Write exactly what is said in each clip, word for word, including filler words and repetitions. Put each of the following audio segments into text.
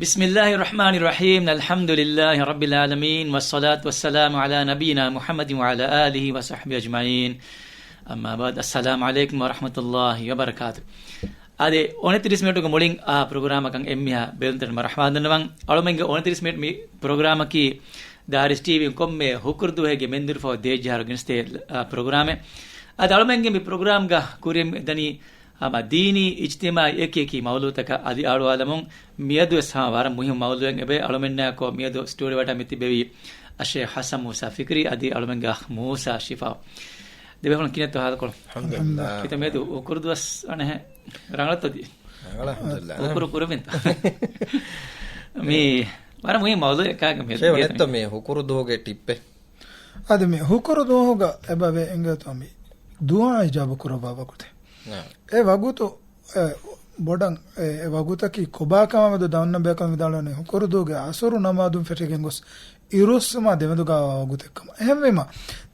بسم الله الرحمن الرحيم. الحمد لله رب العالمين، والصلاة والسلام على نبينا محمد وعلى آله وصحبه أجمعين. أما بعد، السلام عليكم ورحمة الله وبركاته. އާދެ، އޮނަތިރީސް މިނެޓުގެ މުޅިން އާ ޕްރޮގްރާމަކަށް އެންމެހާ ބެލުންތެރިން މަރުޙަބާ ދަންނަވަން. އަޅުމެންގެ އޮނަތިރީސް މިނެޓް މި ޕްރޮގްރާމަކީ ދާރިސް ޓީވީން ކޮންމެ ހުކުރު ދުވަހެއްގެ މެންދުރުފަހު ދޭއްޖަހާރު ގެނެސްދޭ، އާ، ޕްރޮގްރާމެއް. އަދި އަޅުމެންގެ މި ޕްރޮގްރާމްގަ ކުރިއަށް ދަނީ ހަމަ ދީނީ، އިޖްތިމާޢީ އެކި އެކި މައުޟޫޢުތަކަށް އަދި އަޅުވާލަމުން މިއަދުވެސް ހަމަ ވަރަށް މުހިއްމު މައުޟޫޢެއް އެބައި. އަޅުމެންނާކޮ މިއަދު ސްޓޫޑިއޯ ވަޑައި މިތިބެވީ އައްޝޭޚް ޙަސަން މޫސާ ފިކްރީ އަދި އަޅުމެންގެ އަޚް މޫސާ ޝިފާ. ދެބޭފުޅުން ކިހިނެއްތޯ ޙާލުކޮޅު؟ އަލްޙަމްދުލިއްލާހް. ކިތައް މިއަދު ހުކުރު ދުވަސް އަނެއް ރަނގަޅަށްތޯ ދިޔަ؟ ރަނގަޅަށް، އަލްޙަމްދުލިއްލާހް. ހުކުރު ކުރެވިންތަ؟ މި ވަރަށް މުހިއްމު މައުޟޫޢެއް ކާގެ މި ޝޭ ދިޔަ ވަނެއްތޯ މި ހުކުރު ދުވަހުގެ ޓިއްޕެއް؟ އަދި މި ހުކުރު ދުވަހުގަ އެބަވޭ އިނގޭތޯ މި ދުޢާ އިޖާބަ ކުރައްވާ ވަގުތެއް. އާ. އެ ވަގުތު، އެ ބޮޑަށް، އެ، އެ ވަގުތަކީ ކޮބާކަމާމެދު ދަންނަ ބޭކަލުން ވިދާޅުވަނީ ހުކުރު ދުވަހުގެ އަސުރު ނަމާދުން ފެށިގެން ގޮސް އިރުއޮއްސުމާ ދެމެދުގަ ވާ ވަގުތެއްކަމަށް. އެހެންވީމަ،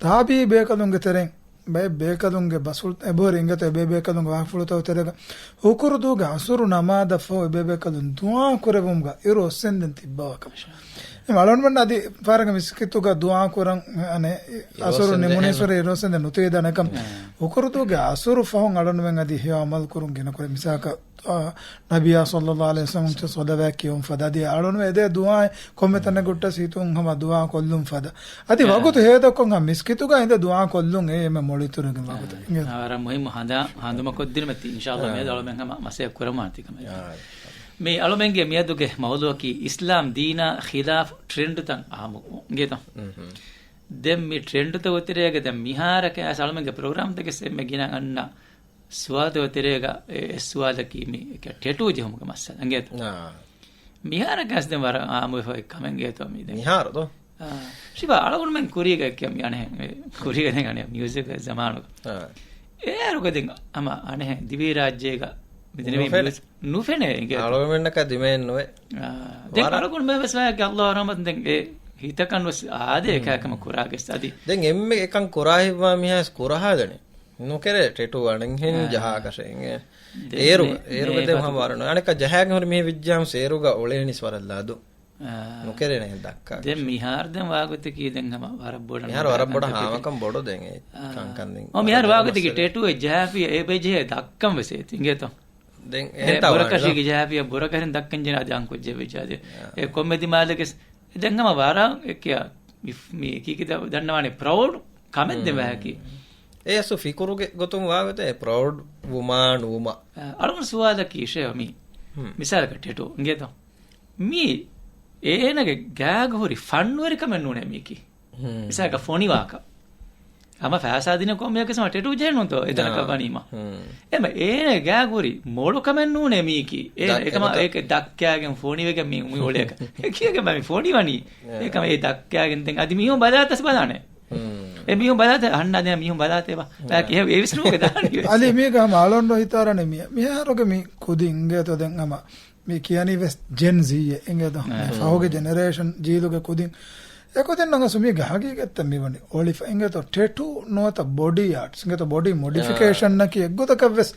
ތާބީ ބޭކަލުންގެ ތެރެއިން ބައެއް ބޭކަލުންގެ ބަސްފުޅު އެބަހުރި އިނގޭތޯ އެބޭބޭކަލުންގެ ވާހަކަފުޅުތައް ތެރޭގަ ހުކުރު ދުވަހުގެ އަސުރު ނަމާދަށްފަހު އެބޭބޭކަލުން ދުޢާ ކުރެވުމުގަ އިރު އޮއްސެންދެން ތިއްބަވާކަމަށް. އެ އަޅުގަނޑުމެން އަދި ފަހަރަކަށް މިސްކިތުގަ ދުޢާ ކުރަން، އަނެއް، އަސުރު އިރުއޮއްސެންދެން ނިމުނީ އެހެން. އިރުއޮއްސެންދެން ނުތިބިދާނެކަމަށް. އެ. ހުކުރު ދުވަހުގެ އަސުރު ފަހުން އަޅުގަނޑުމެން އަދި ހެޔޮ ޢަމަލު ކުރުން ގިނަ ކުރޭ. މިސާލަކަށް، އާ، ނަބިއްޔާ ޞައްލައްލާހު ޢަލައިހި ވަސައްލަމަ ޞަލަވާތް ކިޔުން ފަދަ އަދި އަޅުން އެދޭ ދުޢާ ކޮންމެ ތަނެއްގައި ހިތުން ހަމަ ދުޢާ ކޮށްލުން ފަދަ. އަދި އާ. ވަގުތު ހޭދަކޮށް ހަމަ މިސްކިތުގަ އިނދެ ދުޢާ ކޮށްލުން އެ އެންމެ މޮޅިތުރުގެ ވަގުތު. އާ، އިނގޭ. ވަރަށް މުހިއްމު ހަނދާ ހަނދުމަކޮށްދިނުމަތި އިންޝާﷲ އާ. މިއަދު އަޅުމެން ހަމަ މަސައްކަތް ކުރަމާނެތީ ކަމެއް. އާ. މި އަޅުމެންގެ މިއަދުގެ މައުޟޫޢަކީ އިސްލާމް ދީނާ ޚިލާފް ޓްރެންޑްތައް އާއްމު އިނގޭތޯ. މް. ދެން މި ޓްރެންޑްތަކުގެ ތެރޭގަ ދެން މިހާރަކަށް އަޅުމެންގެ ޕްރޮގްރާމްތަކެސް އެންމެ ގިނަ އަންނަ ސުވާލުތަކުގެ ތެރޭގަ އެ، އެއް ސުވާލަކީ މި ޓެޓޫ ޖެހުމުގެ މައްސަލަ އިނގޭތޯ. އާ. މިހާރަކަސް ދެން ވަރަށް އާއްމުވެފައި ކަމެއް އިނގޭތޯ މި ދެން. މިހާރު ދޯ؟ އާ. ޝިބާ އަޅުގަނޑުމެން ކުރީގަ ކިޔަ މި އަނެއް، އެ، ކުރީގަ ދެން އަނެއް މިއުޒިކް ޒަމާނުގަ. އާ. އޭރުގަ ދެން ހަމަ އަނެއް ދިވެހިރާއްޖޭގަ މިދެން ނުފެނޭ. މިއުޒިކް ނުފެނޭ އިނގޭތޯ. އަޅުގަނޑުމެންނަކަށް ދިމައެއް ނުވޭ. އާ. ދެން ވަރަށް. އަޅުގަނޑުމެން ވެސް ވަޔަކީ ﷲ ރަޙްމަތުން ދެން އެ ހިތަކަށް ވެސް އާދޭ މް. އެކަކަމަ ކުރާގެސް އަދި. ދެން އެންމެ އެކަން ކުރާ ހިތްވާ މީހާ ވެސް ކުރަހާލަނީ. ނުކެރޭ ޓެޓޫ އަނެއްހެން އާ. ޖަހާކަށެއް އިނގޭ. ދެން އޭރު، މޭ، އޭރުގަ މޭ ދެން ފަދަ ހަމަ ވަރަނު. އަނެއްކާ ޖަހާގެން ހުރި މީހެއް ވިއްޖާމުސް އޭރުގަ އުޅޭނީސް ވަރަށް ލަދު. އާ. ނުކެރޭނެ ދައްކާ. ދެން މިހާރު ދެން ވާގޮތަކީ ދެން ހަމަ ވަރަށް ބޮޑަށް މިހާރު ވަރަށް ބޮޑަށް ހާމަކަން ބޮޑު ދެން އެ އާ. ކަންކަން ދެން އޮ، މިހާރު ވަރަށް ވާގޮތަކީ މައްސަލަ. ޓެޓޫ އެއް ޖަހާފިޔަ އެ ބެޖެހޭ ދައްކަން ވެސް އޭތި އިނގޭތޯ. ދެން އެ އެހެން ތާ ބުރަކަށީގެ ވާނެ. ޖަހާފިޔަ ބުރަކަށިން ދައްކަން ޖެހޭ އަދި އަންކޮށް ޖެހޭ ވެއްޖާ ދެ. އާ. އެ ކޮންމެ ދިމާލެގެސް ދެން ހަމަ ވަރަށް އެ ކިޔާ މި، މި ކީކި ދަ-، ދަންނަވާނެ ޕްރައުޑް ކަމެއް ދެ މް. ވަހަކީ. އެ އަސްލު ފިކުރުގެ ގޮތުން ވާގޮތެއް ޕްރައުޑް ވުމާ ނުވުމާ. އަ، އަޅުގަނޑު ސުވާލަކީ ޝޭ މި. މް. މިސާލަކަށް ޓެޓޫ އިނގޭތޯ. މީ އޭނަގެ ގާގަ ހުރި ފަންވެރިކަމެއް ނޫނޭ މީކީ. މް. މިސާލަކަށް ފޮނިވާކަށް. ހަމަ ފައިސާ ދިނެ ކޮންމެއަކަސް ހަމަ ޓެޓޫ ޖެހެން ނޫންތޯ އެތަނަކަށް އާ. ވަނީމަ. މް. އެމަ އޭނަ ގާގުރި މޮޅު ކަމެއް ނޫނޭ މީކީ. އޭ ދަ-، އެކަމަ އެކަ- އޭކެ ދައްކާގެން ފޮނިވެގެން މީ މި އުޅޭކަ. އެ ކިޔަގެ މަ މި ފޮނިވަނީ. އާ. އެކަމ އޭ ދައްކާގެން ދެން އަދި މީހުން ބަލާތަސް ބަލާނެ. މް. އެ މީހުން ބަލާތަ އަންނާ ދެން މީހުން ބަލާތޭ ބާ. އާ. ބާކި އެ ވިސްނުމުގެ ދާނީ ވެސް. އަލީ މީގަ ހަމަ އަޅޮންޑޯ ހިތާރަނެ މި. މިހާރުގެ މި ކުދިން އިނގޭތޯ ދެން ހަމަ މި ކިޔަނީ ވެސް ޖެން ޒީ އޭ އިނގޭތޯ. މި އާ. ފަހުގެ ޖެނެރޭޝަން ޖީލުގެ ކުދިން. އެކުދިން ނަގަސު މީގެ ހަގީގަތްތައް މިވަނީ އޮޅިފަ އިނގޭތޯ ޓެޓޫ ނުވަތަ ބޮޑީ އާޓްސް އިނގޭތޯ ބޮޑީ އާ. މޮޑިފިކޭޝަންއަކީ އެއްގޮތަކަށް ވެސް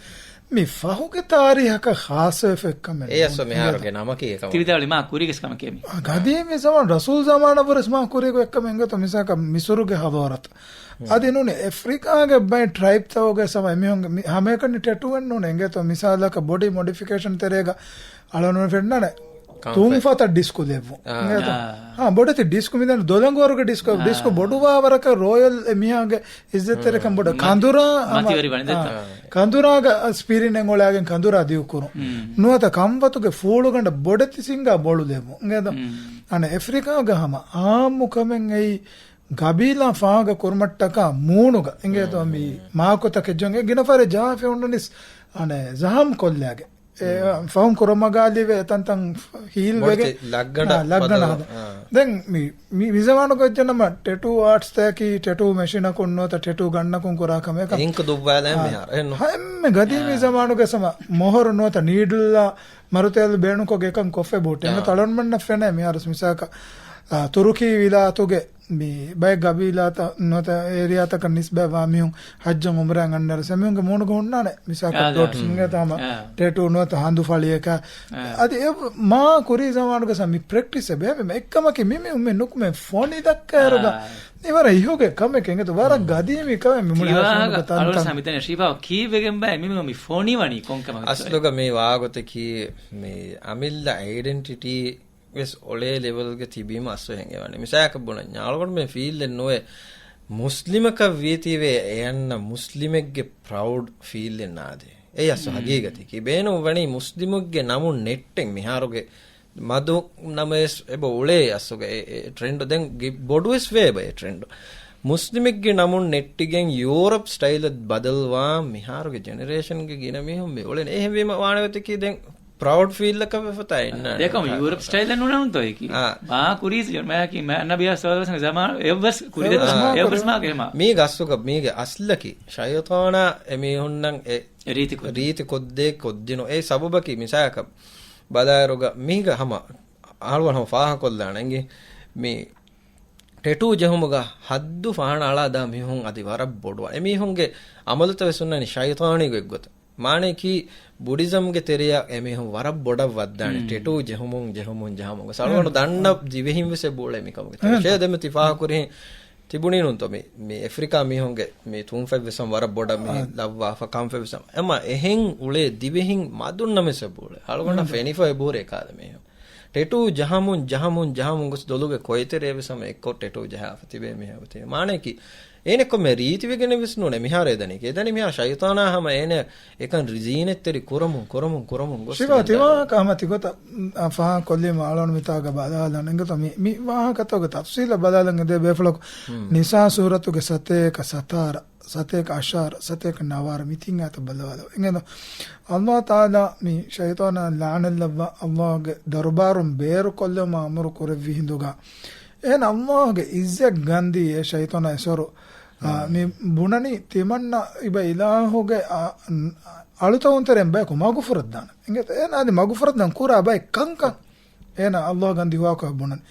މި ފަހުގެ ތާރީހަކަށް ޚާއްޞަވެފަ އެއްކަމެއް އެ އަސްލު ނޫން މިހާރުގެ އިނގޭތޯ. ނަމަކީ އެކަމަކީ. ތި ވިދާޅުވީ މާ ކުރީގެސް ކަމެކޭ މީ. އާ، ގަދީމީ ޒަމާނު ރަސޫލް ޒަމާނަށްވުރެސް މާ ކުރީގޮތް އެއްކަމެއް އިނގޭތޯ މިސާލަކަށް މިސުރުގެ ހަޟާރަތު. އަދި ނޫނީ އެފްރިކާގެ ބައި ޓްރައިބްތަކުގެ ސަމަ އެމީހުންގެ މި-، ހަމައެކަނި ޓެޓޫއެއް ނޫނޭ އިނގޭތޯ މިސާލަކަށް ބޮޑީ މޮޑިފިކޭޝަން ތެރޭގަ އަޅަނު ފެންނާނެ. ކަންފަތް. ތުންފަތަށް ޑިސްކު ލެއްވުން. އާ. އިނގޭތޯ؟ އާ. ހާ، ބޮޑެތި ޑިސްކު މިދަނީ ދޮލަނގުވަރުގެ ޑިސްކު، އާ. ޑިސްކު ބޮޑުވާ ވަރަކަށް ރޯޔަލް އެ މީހާގެ އިއްޒަތްތެރިކަން ބޮޑަށް. މަ-، ކަނދުރާ ހަމަ، މަތިވެރި ވަނީ ދެއްތޯ. އާ. ކަނދުރާގަ ސްޕިރިން އެނގޮޅާގެން ކަނދުރާ ދިއުކުރުން. ނުވަތަ ކަންފަތުގެ ފޫޅުގަނޑަށް ބޮޑެތި ސިންގާ ބޮޅު ލެއްވުން. އިނގޭތޯ؟ އަނެއް އެފްރިކާގަ ހަމަ އާއްމު ކަމެއް އެއީ ގަބީލާ ފާހަގަ ކުރުމަށްޓަކާ މޫނުގަ އިނގޭތޯ މީ މާކޮތަކެއް ޖޮން ގިނަ ފަހަރެއް ޖަހާފި ހުންނަނީސް އަނެއް ޒަހަމް ކޮށްލާގެ. އެ، ފަހުން ކުރަމަގާލިވެ އެތަންތަން ހީލް ވެގެ، ބޮޑެތި ލައްގަނޑަށް އާ، ލައްގަނޑަށް ބަދަލު. ހަދަ. އާ. ދެން މި، މި، މި ޒަމާނުގަ އޮތްޖެނަމަ ޓެޓޫ އާޓްސް ތަކީ ޓެޓޫ މެޝިނަކުން ނުވަތަ ޓެޓޫ ގަންނަކުން ކުރާ ކަމެއް. އިންކް ދުއްވާލައި އާ. މިހާރު. އެއްނު. ހައެއްމެ ގަދީމީ އާ. ޒަމާނުގެ ސަމަ މޮހޮރު ނުވަތަ ނީޑްލްއާ މަރުތެލް ބޭނުންކޮށްގެ އެކަން ކޮށްފަ ބޫޓެ. އާ. އެނގޭތޯ އަޅަންމެންނަށް ފެނޭ މިހާރު މިސާލަކަށް، އާ، ތުރުކީ ވިލާތުގެ މި ބައެއް ގަބީލާތައް ނުވަތަ އޭރިއާތަކަށް ނިސްބަތްވާ މިހުން ހައްޖަށް އުމްރާއަށް އަންނައިރު އެމީހުންގެ މޫނުގަ ހުންނާނެ މިސާލަކަށް އާ، ޑޮޓް އާ. އިނގޭތަ ހަމަ އާ. ޓެޓޫ ނުވަތަ ހަނދު ފަޅިއަކަށް. އާ. އަދި އެ މާ ކުރީ ޒަމާނުގަ މި ޕްރެކްޓިސް އެބަ އެއްކަމަކީ މި މި ނުކުމެ ފޮނި ދައްކާއިރުގަ އާ. މި ވަރަށް އިހުގެ ކަމެއް އިނގޭތަ ވަރަށް ގަދީމީ ކަމެއް މި މުޅި ހާސަނުގަ ތަންތަން. މި ފޮނިވަނީ ކޮންކަމަށް؟ އަސްލުގަ މި ވާގޮތަކީ މި އަމިއްލަ އައިޑެންޓިޓީ ވެސް އޮޅޭ ލެވެލްގަ ތިބީމަ އަސްލު ހެނގެވާނެ. މިސާލަކަށް ބުނަންޏާ، އަޅުގަނޑުމެން ފީލްއެއް ނުވޭ. މުސްލިމަކަށް ވީތީވެ އެ އަންނަ މުސްލިމެއްގެ ޕްރައުޑް ފީލްއެއް ނާދޭ. އެއީ އަސްލު ހަގީގަތަކީ. ބޭނުން ވަނީ މުސްލިމެއްގެ ނަމުން ނެއްޓެން މިހާރުގެ މަދު ނަމަވެސް އެބަ އުޅޭ އަސްލުގަ އެ، އެ ޓްރެންޑު. ދެން ގި-، ބޮޑުވެސް ވޭ އެބަ އެ ޓްރެންޑު. މުސްލިމެއްގެ ނަމުން ނެއްޓިގެން ޔޫރަޕް ސްޓައިލަށް ބަދަލުވާ މިހާރުގެ ޖެނެރޭޝަންގެ ގިނަ މީހުން މި އުޅެނީ. އެހެންވީމަ ވާނެ ގޮތަކީ ދެން ޕްރައުޑް ފީލްއަކަށް ވެފަތާ އިންނާނެ. ދެކޮށް ޔޫރަޕް ސްޓައިލެއް ނޫން ތޯއެކީ. އާ. މާ ކުރީސް ޖަމާއަކީ މާ ނަބީ ސައްލަﷲު ޢަލައިހި ވަސައްލަމްގެ ޒަމާނު އެއްވެސް ކުރި އެއްވެސް އެއްވެސް މާ ކުރި. މާ ކުރި. މީގެ އަސްލުގަ، މީގެ އަސްލަކީ ޝައިޠާނާ އެމީހުންނަށް އެ ރީތި ކޮށްދޭ. ރީތި ކޮށްދޭ ކޮށްދިނު. އެ ސަބަބަކީ މިސާލަކަށް ބަލާއިރުގަ މީގަ ހަމަ އަޅުގަނޑު ހަމަ ފާހަގަކޮށްލާނެ އިނގޭ މި ޓެޓޫ ޖެހުމުގަ ހައްދު ފަހަނަ އަޅާ ދާ މީހުން އަދި ވަރަށް ބޮޑު. އެމީހުންގެ އަމަލުތައް ވެސް ހުންނަނީ ޝައިޠާނީގެ ގޮތަށް. މާނައަކީ ބުޑިޒަމްގެ ތެރެއަށް އެމީހުން ވަރަށް ބޮޑަށް ވައްދާނެ. މް. ޓެޓޫ ޖެހުމުން، ޖެހުމުން، ޖަހަމުން. އަޅުގަނޑު މް. ދަންނަ ދިވެހިން ވެސް އެބަ އުޅޭ މިކަމުގެ މް. ތެރޭ. ދެން ތި ފާހަގަކުރިހެން ތިބުނީ ނޫންތޯ މި، މި އެފްރިކާ މީހުންގެ މި ތުންފަތް ވެސް ވަރަށް ބޮޑަށް މި އާ. ލައްވާފަ ކަންފަތް ވެސް. އެމަ އެހެން އުޅޭ ދިވެހިން މަދުން ނަމަވެސް އެބަ އުޅޭ. އަޅުގަނޑަށް މް. ފެނިފަ އެބަހުރޭ ކާލަ މީހުން. ޓެޓޫ ޖަހަމުން، ޖަހަމުން، ޖަހަމުން ގޮސް ދޮލުގެ ކޮއިތެރޭ ވެސް ހަމަ އެއްކޮށް ޓެޓޫ ޖަހާފަ ތިބޭ މީހާ ގޮތެއް. މާނައަކީ، އޭނަ ކޮންމެ ރީތިވެގެނެއް ވެސް ނޫނޭ މިހާރު އެދަނީ. އެދަނީ މިހާރު ޝައިޠާނާ ހަމަ އޭނަ އެކަން ޒީނަތްތެރި ކުރަމުން، ކުރަމުން، ކުރަމުން ގޮސް ޝިފާ، ތި ވާހަކަ ހަމަ ތިގޮތަށް، އަ، ފާހަގަ ކޮށްލީމަ އަޅުގަނޑު މިތާގަ ބަލާލަން. އިނގޭތޯ މި، މި ވާހަކަތަކުގެ ތަފްސީލަށް ބަލާލަން އެދޭ ބޭފުޅަކު ހުން. ނިސާ ސޫރަތުގެ ސަތޭކަ ސަތާރަ، ސަތޭކަ އަށާރަ، ސަތޭކަ ނަވާރަ މި ތިން އާޔަތަށް ބަލަވާލަ. އިނގޭތޯ، ﷲ ތަޢާލާ މި ޝައިޠާނާ ލަޢުނަތުﷲ ﷲގެ ދަރުބާރުން ބޭރުކޮށްލުމަށް އަމުރު ކުރެއްވި ހިނދުގަ، އޭނަ ﷲގެ އިއްޒަތް ގަންދީ އެ ޝައިޠާނާ އެސޮރު، އާ، މި ބުނަނީ ތިމަންނަ އިބަ އިލާހުގެ، އާ، އަޅުތަކުންތެރެއިން ބަޔަކު މަގުފުރައްދާނަން. އިނގޭތޯ، އޭނަ އަދި މަގުފުރައްދަން ކުރާ ބައެއް ކަންކަން. އޭނަ ﷲ ގަންދީ ހުވާކޮށް ބުނަން.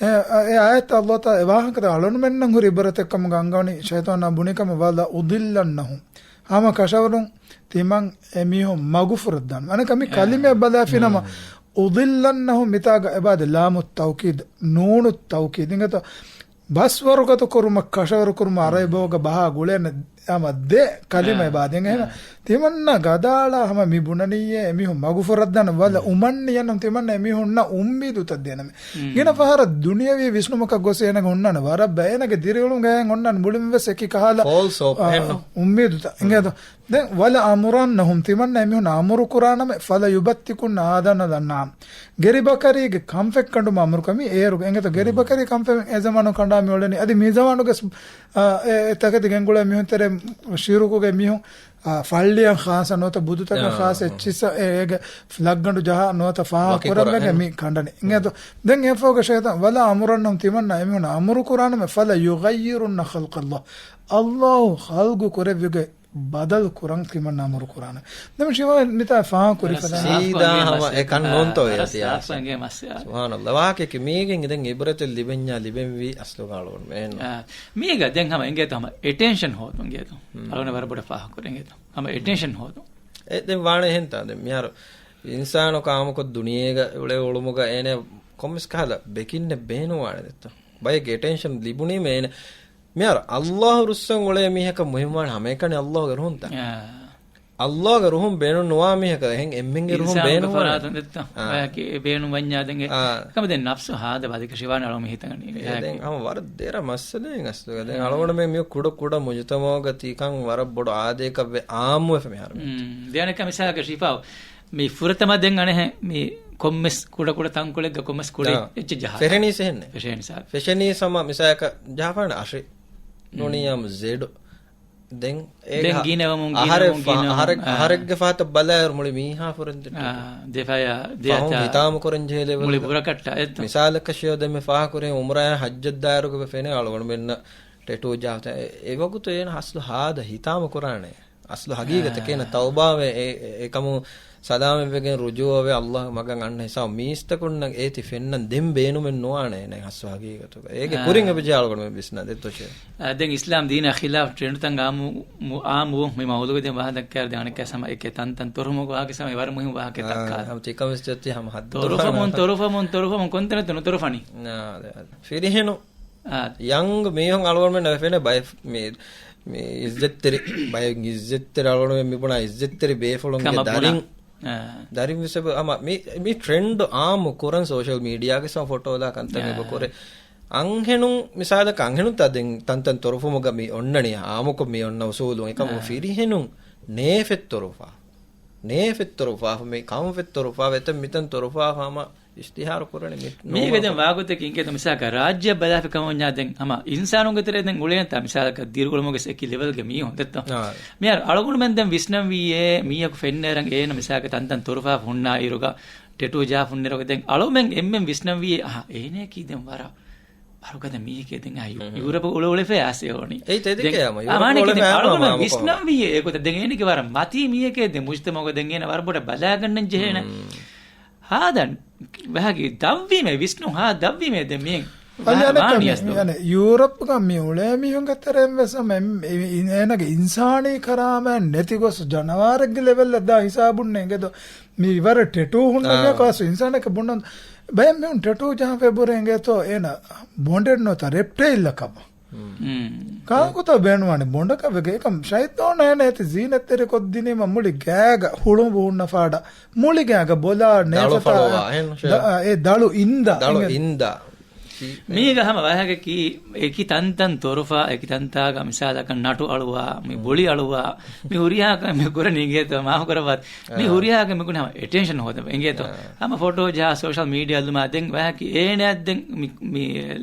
އެ، އެ އާޔަތް ﷲ ތާ އެ ވާހަކަތައް އަޅުގަނޑުމެންނަށް ހުރި ޢިބްރަތެއް ކަމުގަ އަންގަވަނީ ޝައިޠާނާ ބުނި ކަމަށް، "وَلَأُضِلَّنَّهُمْ." ހަމަ ކަށަވަރުން ތިމަން އެމީހުން މަގުފުރައްދާން. އަނެއްކާ މި އެ. ކަލިމައެއް ބަލާފިނަމަ، މް. "أُضِلَّنَّهُمْ" މިތާގަ އެބާދެ ލާމު ތައުކީދު، ނޫނު ތައުކީދު. އިނގޭތޯ، ބަސްވަރުގަދަ ކުރުމަށް ކަށަވަރު ކުރުމަށް މް. ޢަރަބި ބަހުގަ ބަހާ ގުޅޭނެ ހަމަ ދެ ކަލިމަ އެ. އެބާދެން. އެހެން އެ. ތިމަންނަ ގަދައަޅާ ހަމަ މި ބުނަނީއޭ އެމީހުން މަގުފުރައްދާނަން، "وَلَأُمَنِّيَنَّهُمْ" ތިމަންނަ އެމީހުންނަށް އުއްމީދުތައް ދޭނަމޭ. މް. ގިނަ ފަހަރަށް ދުނިޔަވީ ވިސްނުމަކަށް ގޮސް އޭނަގެ ހުންނާނެ ވަރަށް ބައި އޭނަގެ ދިރިއުޅުމުގައި އޮންނާނެ މުޅިން ވެސް އެކި ކަހަލަ، ފޯލްސް ހޯޕް އާ، އެހެންނު. އުއްމީދުތައް. މް. އިނގޭތޯ. ދެން "وَلَآمُرَنَّهُمْ" ތިމަންނަ އެމީހުން އަމުރު ކުރާނަމޭ، "فَلَيُبَتِّكُنَّ آذَانَ الْأَنْعَامِ" ގެރިބަކަރީގެ ކަންފަތް ކަނޑުމަށް އަމުރު ކަމީ އޭރުގެ. އިނގޭތޯ ގެރިބަކަރީ ކަންފަތް އެ ޒަމާނު ކަނޑާ މި އުޅެނީ. އަދި މި ޒަމާނުގެ ސް-، އާ، އެ، އެ ތަކެތި ގެންގުޅޭ މީހުން ތެރޭ ޝިރުކުގެ މީހުން، އާ، ފައްޅިއަށް ޚާއްޞަ ނުވަތަ ބުދުތަކަށް އާ، ޚާއްޞަ އާ. އެއްޗިއްސަށް އެ، އޭގެ ލައްގަނޑު ޖަހާ ނުވަތަ ފާހަގަ ވަކި ކުރަން ކުރާ މެގެ އެހެން. މި ކަނޑަނީ. އިނގޭތޯ ދެން އެފޯގެ ޝައިޠާން، "وَلَآمُرَنَّهُمْ" ތިމަންނަ އެމީހުން އަމުރު ކުރާނަމޭ، "فَلَيُغَيِّرُنَّ خَلْقَ اللَّهِ" ﷲ ޚަލްގު ކުރެއްވިގެ ބަދަލު ކުރަން ތިމަންނަ އަމުރު ކުރާނަ. ދެން ޝިވާ މިތާ ފާހަގަ ކުރި ވަރަށް ފަދަ. ސާފު ސީދާ އިނގޭ ހަމަ މައްސަލަ. އެކަން އާ، ނޫންތޯ ވަރަށް އޭތި ސާފު އާސެ. އިނގޭ މައްސަލަ. ސުބްޙާނަﷲ. ވާހަކައެކެ މީގެން ދެން ޢިބްރަތެއް ލިބެންޏާ ލިބެންވީ އަސްލު ގާޅުވަން މޭން. އާ، މީގަ ދެން ހަމަ އިނގޭތޯ ހަމަ އެޓެންޝަން ހޯދުން އިނގޭތޯ. ހުން. އަޅުގަނޑަށް ވަރަށް ބޮޑަށް ފާހަގަ ކުރި އިނގޭތޯ. ހަމަ އެޓެންޝަން ހޯދުން. އެ ދެން ވާނެ އެހެންތާ ދެން މިހާރު އިންސާނު ކާމުކޮށް ދުނިޔޭގަ އުޅެ އުޅުމުގަ އޭނެ ކޮންމެސް ކަހަލަ ބެކިންނެއް ބޭނުންވާނެ ދެއްތޯ. ބައެއްގެ އެޓެންޝަން ލިބުނީމަ އޭނެ މިހާރު ﷲ ރުއްސަން އުޅޭ މީހަކަށް މުހިއްމުވާން ހަމައެކަނި ﷲގެ ރުހުންތަ؟ އާ. ﷲގެ ރުހުން ބޭނުން ނުވާ މީހަކަށް އެހެން އެންމެންގެ ރުހުން އިންސާނުގެ ބޭނުންވާނެ. ފަރާތުން ދެއްތަ؟ އާ. އެ ބޭނުން ވަންޏާ ދެން އެ. އާ. ކަމަށް ދެން ނަފްސު ހާދަ ބަލިކަށިވާނެ އަޅު މި ހިތަނގަނީ. އެ ދެން ހަމަ ވަރަށް ދެރަ މައްސަލައެއް އަސްލުގަ. ދެން އާ. އަޅުގަނޑުމެން މި ކުޑަ ކުޑަ މުޖުތަމަޢުގަ ތިކަން ވަރަށް ބޮޑު އާދައަކަށް ވެ އާއްމުވެފަ މިހާރު. މް. ދެނެކަ މިސާލަކަށް ޝިފާ މި ފުރަތަމަ ދެން އަނެހެ މި ކޮންމެސް ކުޑަ ކުޑަ ތަންކޮޅެއްގަ ކޮންމެސް ކުޑަ އާ. އެއްޗެއް ޖަހާ. ފެށެނީސް އެހެންނެ. ފެށެނީސް އާ. ފެށެނީސް ހަމަ މިސާލަކަށް ޖަހާފާނެ އަށެއް. ނޫނީ އާ. އަމް ޒެޑު. ދެން އޭގަ ދެން ގިނަވަމުން، އަހަރެއް ގިނަވަމުން، ފަ-، ގިނަވަމުން. އަހަރެއް، އާ. އަހަރެއްގެ ފަހަތަށް ބަލާއިރު މުޅި މީހާ ފުރެން ދެއްޓެ. އާ، ދެފަޔާ، ފަހުން ދެއަތާ، ހިތާމަ ކުރަން ޖެހޭ ލެވެލް. މުޅި ބުރަކަށްޓާ އެއްތޯ. މިސާލަކަށް ޝިޔޯ ދެންމެ ފާހަ ކުރެ އުމްރާ ހައްޖަށް ދާއިރުގަ ފެނޭ އަޅުގަނޑުމެންނަށް ޓެޓޫ ޖާފްތަ. އެ، އެ ވަގުތު އޭނަ އަސްލު ހާދަ ހިތާމަ ކުރާނެ. އަސްލު ހަގީގަތަކީ އޭނަ އާ. ތައުބާވެ އެ، އެ، އެކަމު ސަލާމަތްވެގެން ރުޖޫޢަވެ ﷲ ގެ މަގަށް އަންނަ ހިސާބު މީސްތަކުންނަށް އޭތި ފެންނަން ދެން ބޭނުމެއް ނުވާނެ އޭނަ ހައްސު ހަގީގަތުގަ. އޭގެ ކުރިން އެބަޖެހޭ އަޅުގަނޑުމެން ވިސްނާ ދެއްތޯ ޗޭ؟ އާ، ދެން އިސްލާމް ދީނާ ޚިލާފް ޓްރެންޑްތައް އާއްމު، އާއްމުވުން މި މައުޟޫޢު ދެން ވާހަކަ ދައްކާއިރު ދެން އަނެއްކާ ސަމަ އެކެ ތަންތަން ތޮރުފުމުގެ ވާހަކަ ސަމަ އެ ވަރަށް މުހިންމު ވާހަކަ ދައްކާ. ތިކަމެސް ޖެއްތި ހަމަ ހައްދު ތޮރުފަމުން، ތޮރުފަމުން، ތޮރުފަމުން ކޮންތަނެއްތަ ނުތޮރުފަނީ؟ ފިރިހެނު ޔަންގް މީހުން އަޅުގަނޑުމެން ނަވެފެނެ ބައެއް މި، މި އިއްޒަތްތެރި، ބައެއް އިއްޒަތްތެރި އަޅުގަނޑުމެން މި ބުނާ އިއްޒަތްތެރި ބޭފުޅުންގެ ކަމަށް ދަރިން، ބުނާ. އާ. ދަރިން ވެސް އެބަ ހަމަ މި، މި ޓްރެންޑް އާއްމު ކުރަން ސޯޝަލް މީޑިއާގެ ސަމަ ފޮޓޯލާ ކަންތައް އާ. އެބަ ކުރޭ. އަންހެނުން މިސާލަކަށް އަންހެނުން ތާ ދެން ތަންތަން ތޮރުފުމުގަ މި އޮންނަނީ އާއްމުކޮށް މި އޮންނަ އުސޫލުން އެކަމު އާ. ފިރިހެނުން ނޭފެއް ތޮރުފާ. ނޭފެއް ތޮރުފާފަ މި ކަންފެއް ތޮރުފާ އެތަން މިތަން ތޮރުފާފަ ހަމަ އިޝްތިހާރު ކުރަނީ މި މީގެ ދެން ވާގޮތަކީ އިނގޭތަ މިސާލަކަށް ރާއްޖެއަށް ބަލާފި ކަމަށް ވަންޏާ ދެން ހަމަ އިންސާނުންގެ ތެރޭ ދެން އުޅޭންތާ މިސާލަކަށް ދިރިއުޅުމުގެ އެކި ލެވެލްގެ މީހުން ދެއްތޯ؟ އާ. މިހާރު އަޅުގަނޑުމެން ދެން ވިސްނަންވީ އޭ މީހަކު ފެންނައިރަށް އޭނަ މިސާލަކަށް ތަންތަން ތޮރުފާފަ ހުންނާ އިރުގަ ޓެޓޫ ޖާފަ ހުންނައިރުގަ ދެން އަޅުމެން އެންމެން ވިސްނަންވީ އަހަ އޭނަޔަކީ ދެން ވަރަށް ވަރުގަދަ މީހެކޭ ދެން އާ ޔޫ-، ހުން. ޔޫރަޕަށް އުޅެ އުޅެފައި އައިސް އެ އޮނީ. އެއީ ތެދެކޭ އަމަ އާ، ޔޫރަޕަށް ވާނެ އުޅެފައި ކިތި އަޅުގަނޑު އާ ވިސްނަންވީ އެގޮތަށް ދެން އޭނަގެ ވަރަށް މަތީ މީހެކޭ ދެން މުޖްތަމަޢުގަ ދެން އޭނަ ވަރަށް ބޮޑަށް ބަލާގަންނަން ޖެހޭނެ. ހުން. ހާދަ ވަހަކީ ދަށްވީމޭ ވިސްނުން، ހާ ދަށްވީމޭ ދެން މިއެން އަދި ވާ-، އަނެއްކާ ވާނީ މި-، އަސްލު. އަނެ ޔޫރަޕްގަ މި އުޅޭ މީހުންގެ ތެރެއިން ވެސް ހަމަ އެ-، އެ-، އޭނަގެ އިންސާނީ ކަރާމަތް ނެތި ގޮސް ޖަނަވާރެއްގެ ލެވެލްއަށް ދާ ހިސާބުން އެނގޭތޯ. މި ވަރަށް ޓެޓޫ ހުންނަން އާ. ކާސް އިންސާނެއްގެ ބުނަން. ބައެއް މީހުން ޓެޓޫ ޖަހާފަ އެބަހުރޭ އެނގޭތޯ އޭނަ ބޮނޑެއް ނުވަތަ ރެޕްޓައިލްއަކަށް. ހުން. ކާކުތޯ ބޭނުންވާނެ ބޮނޑަކަށް ވެގެން. އެކަމް ޝައިޠާނާ އޭނަ އޭތި ޒީނަތްތެރި ކޮށްދިނީމަ މުޅި ގާގަ ހުޅުނބު ހުންނަ ފާޑަށް. މުޅި ގާގަ ބޮލާ ދަޅު ނޭފަތާ ފަޅުވާ، އެހެން ޝޭ. ދަ-، އާ، އެ ދަޅު އިންދާ، ދަޅު އިނގޭ. އިންދާ. މީގަ ހަމަ ވާހަކައަކީ، އެކި ތަންތަން ތޮރުފާ، އެކި ތަންތާގަ މިސާލަކަށް ނަޓު އަޅުވާ، މި ބޮޅި އަޅުވާ، މި ހުރިހާ ކަމެއް މި ކުރަނީ އިނގޭތޯ، މާފު ކުރައްވާތި. މި އާ. ހުރިހާ ކަމެއް ކުރަނީ ހަމަ އެޓެންޝަން ހޯދަން. އިނގޭތޯ؟ އާ. ހަމަ ފޮޓޯ ޖަހާ ސޯޝަލް މީޑިއާ އައްލުމާ ދެން ވާހަކަ އޭނައަށް ދެން މި، މި،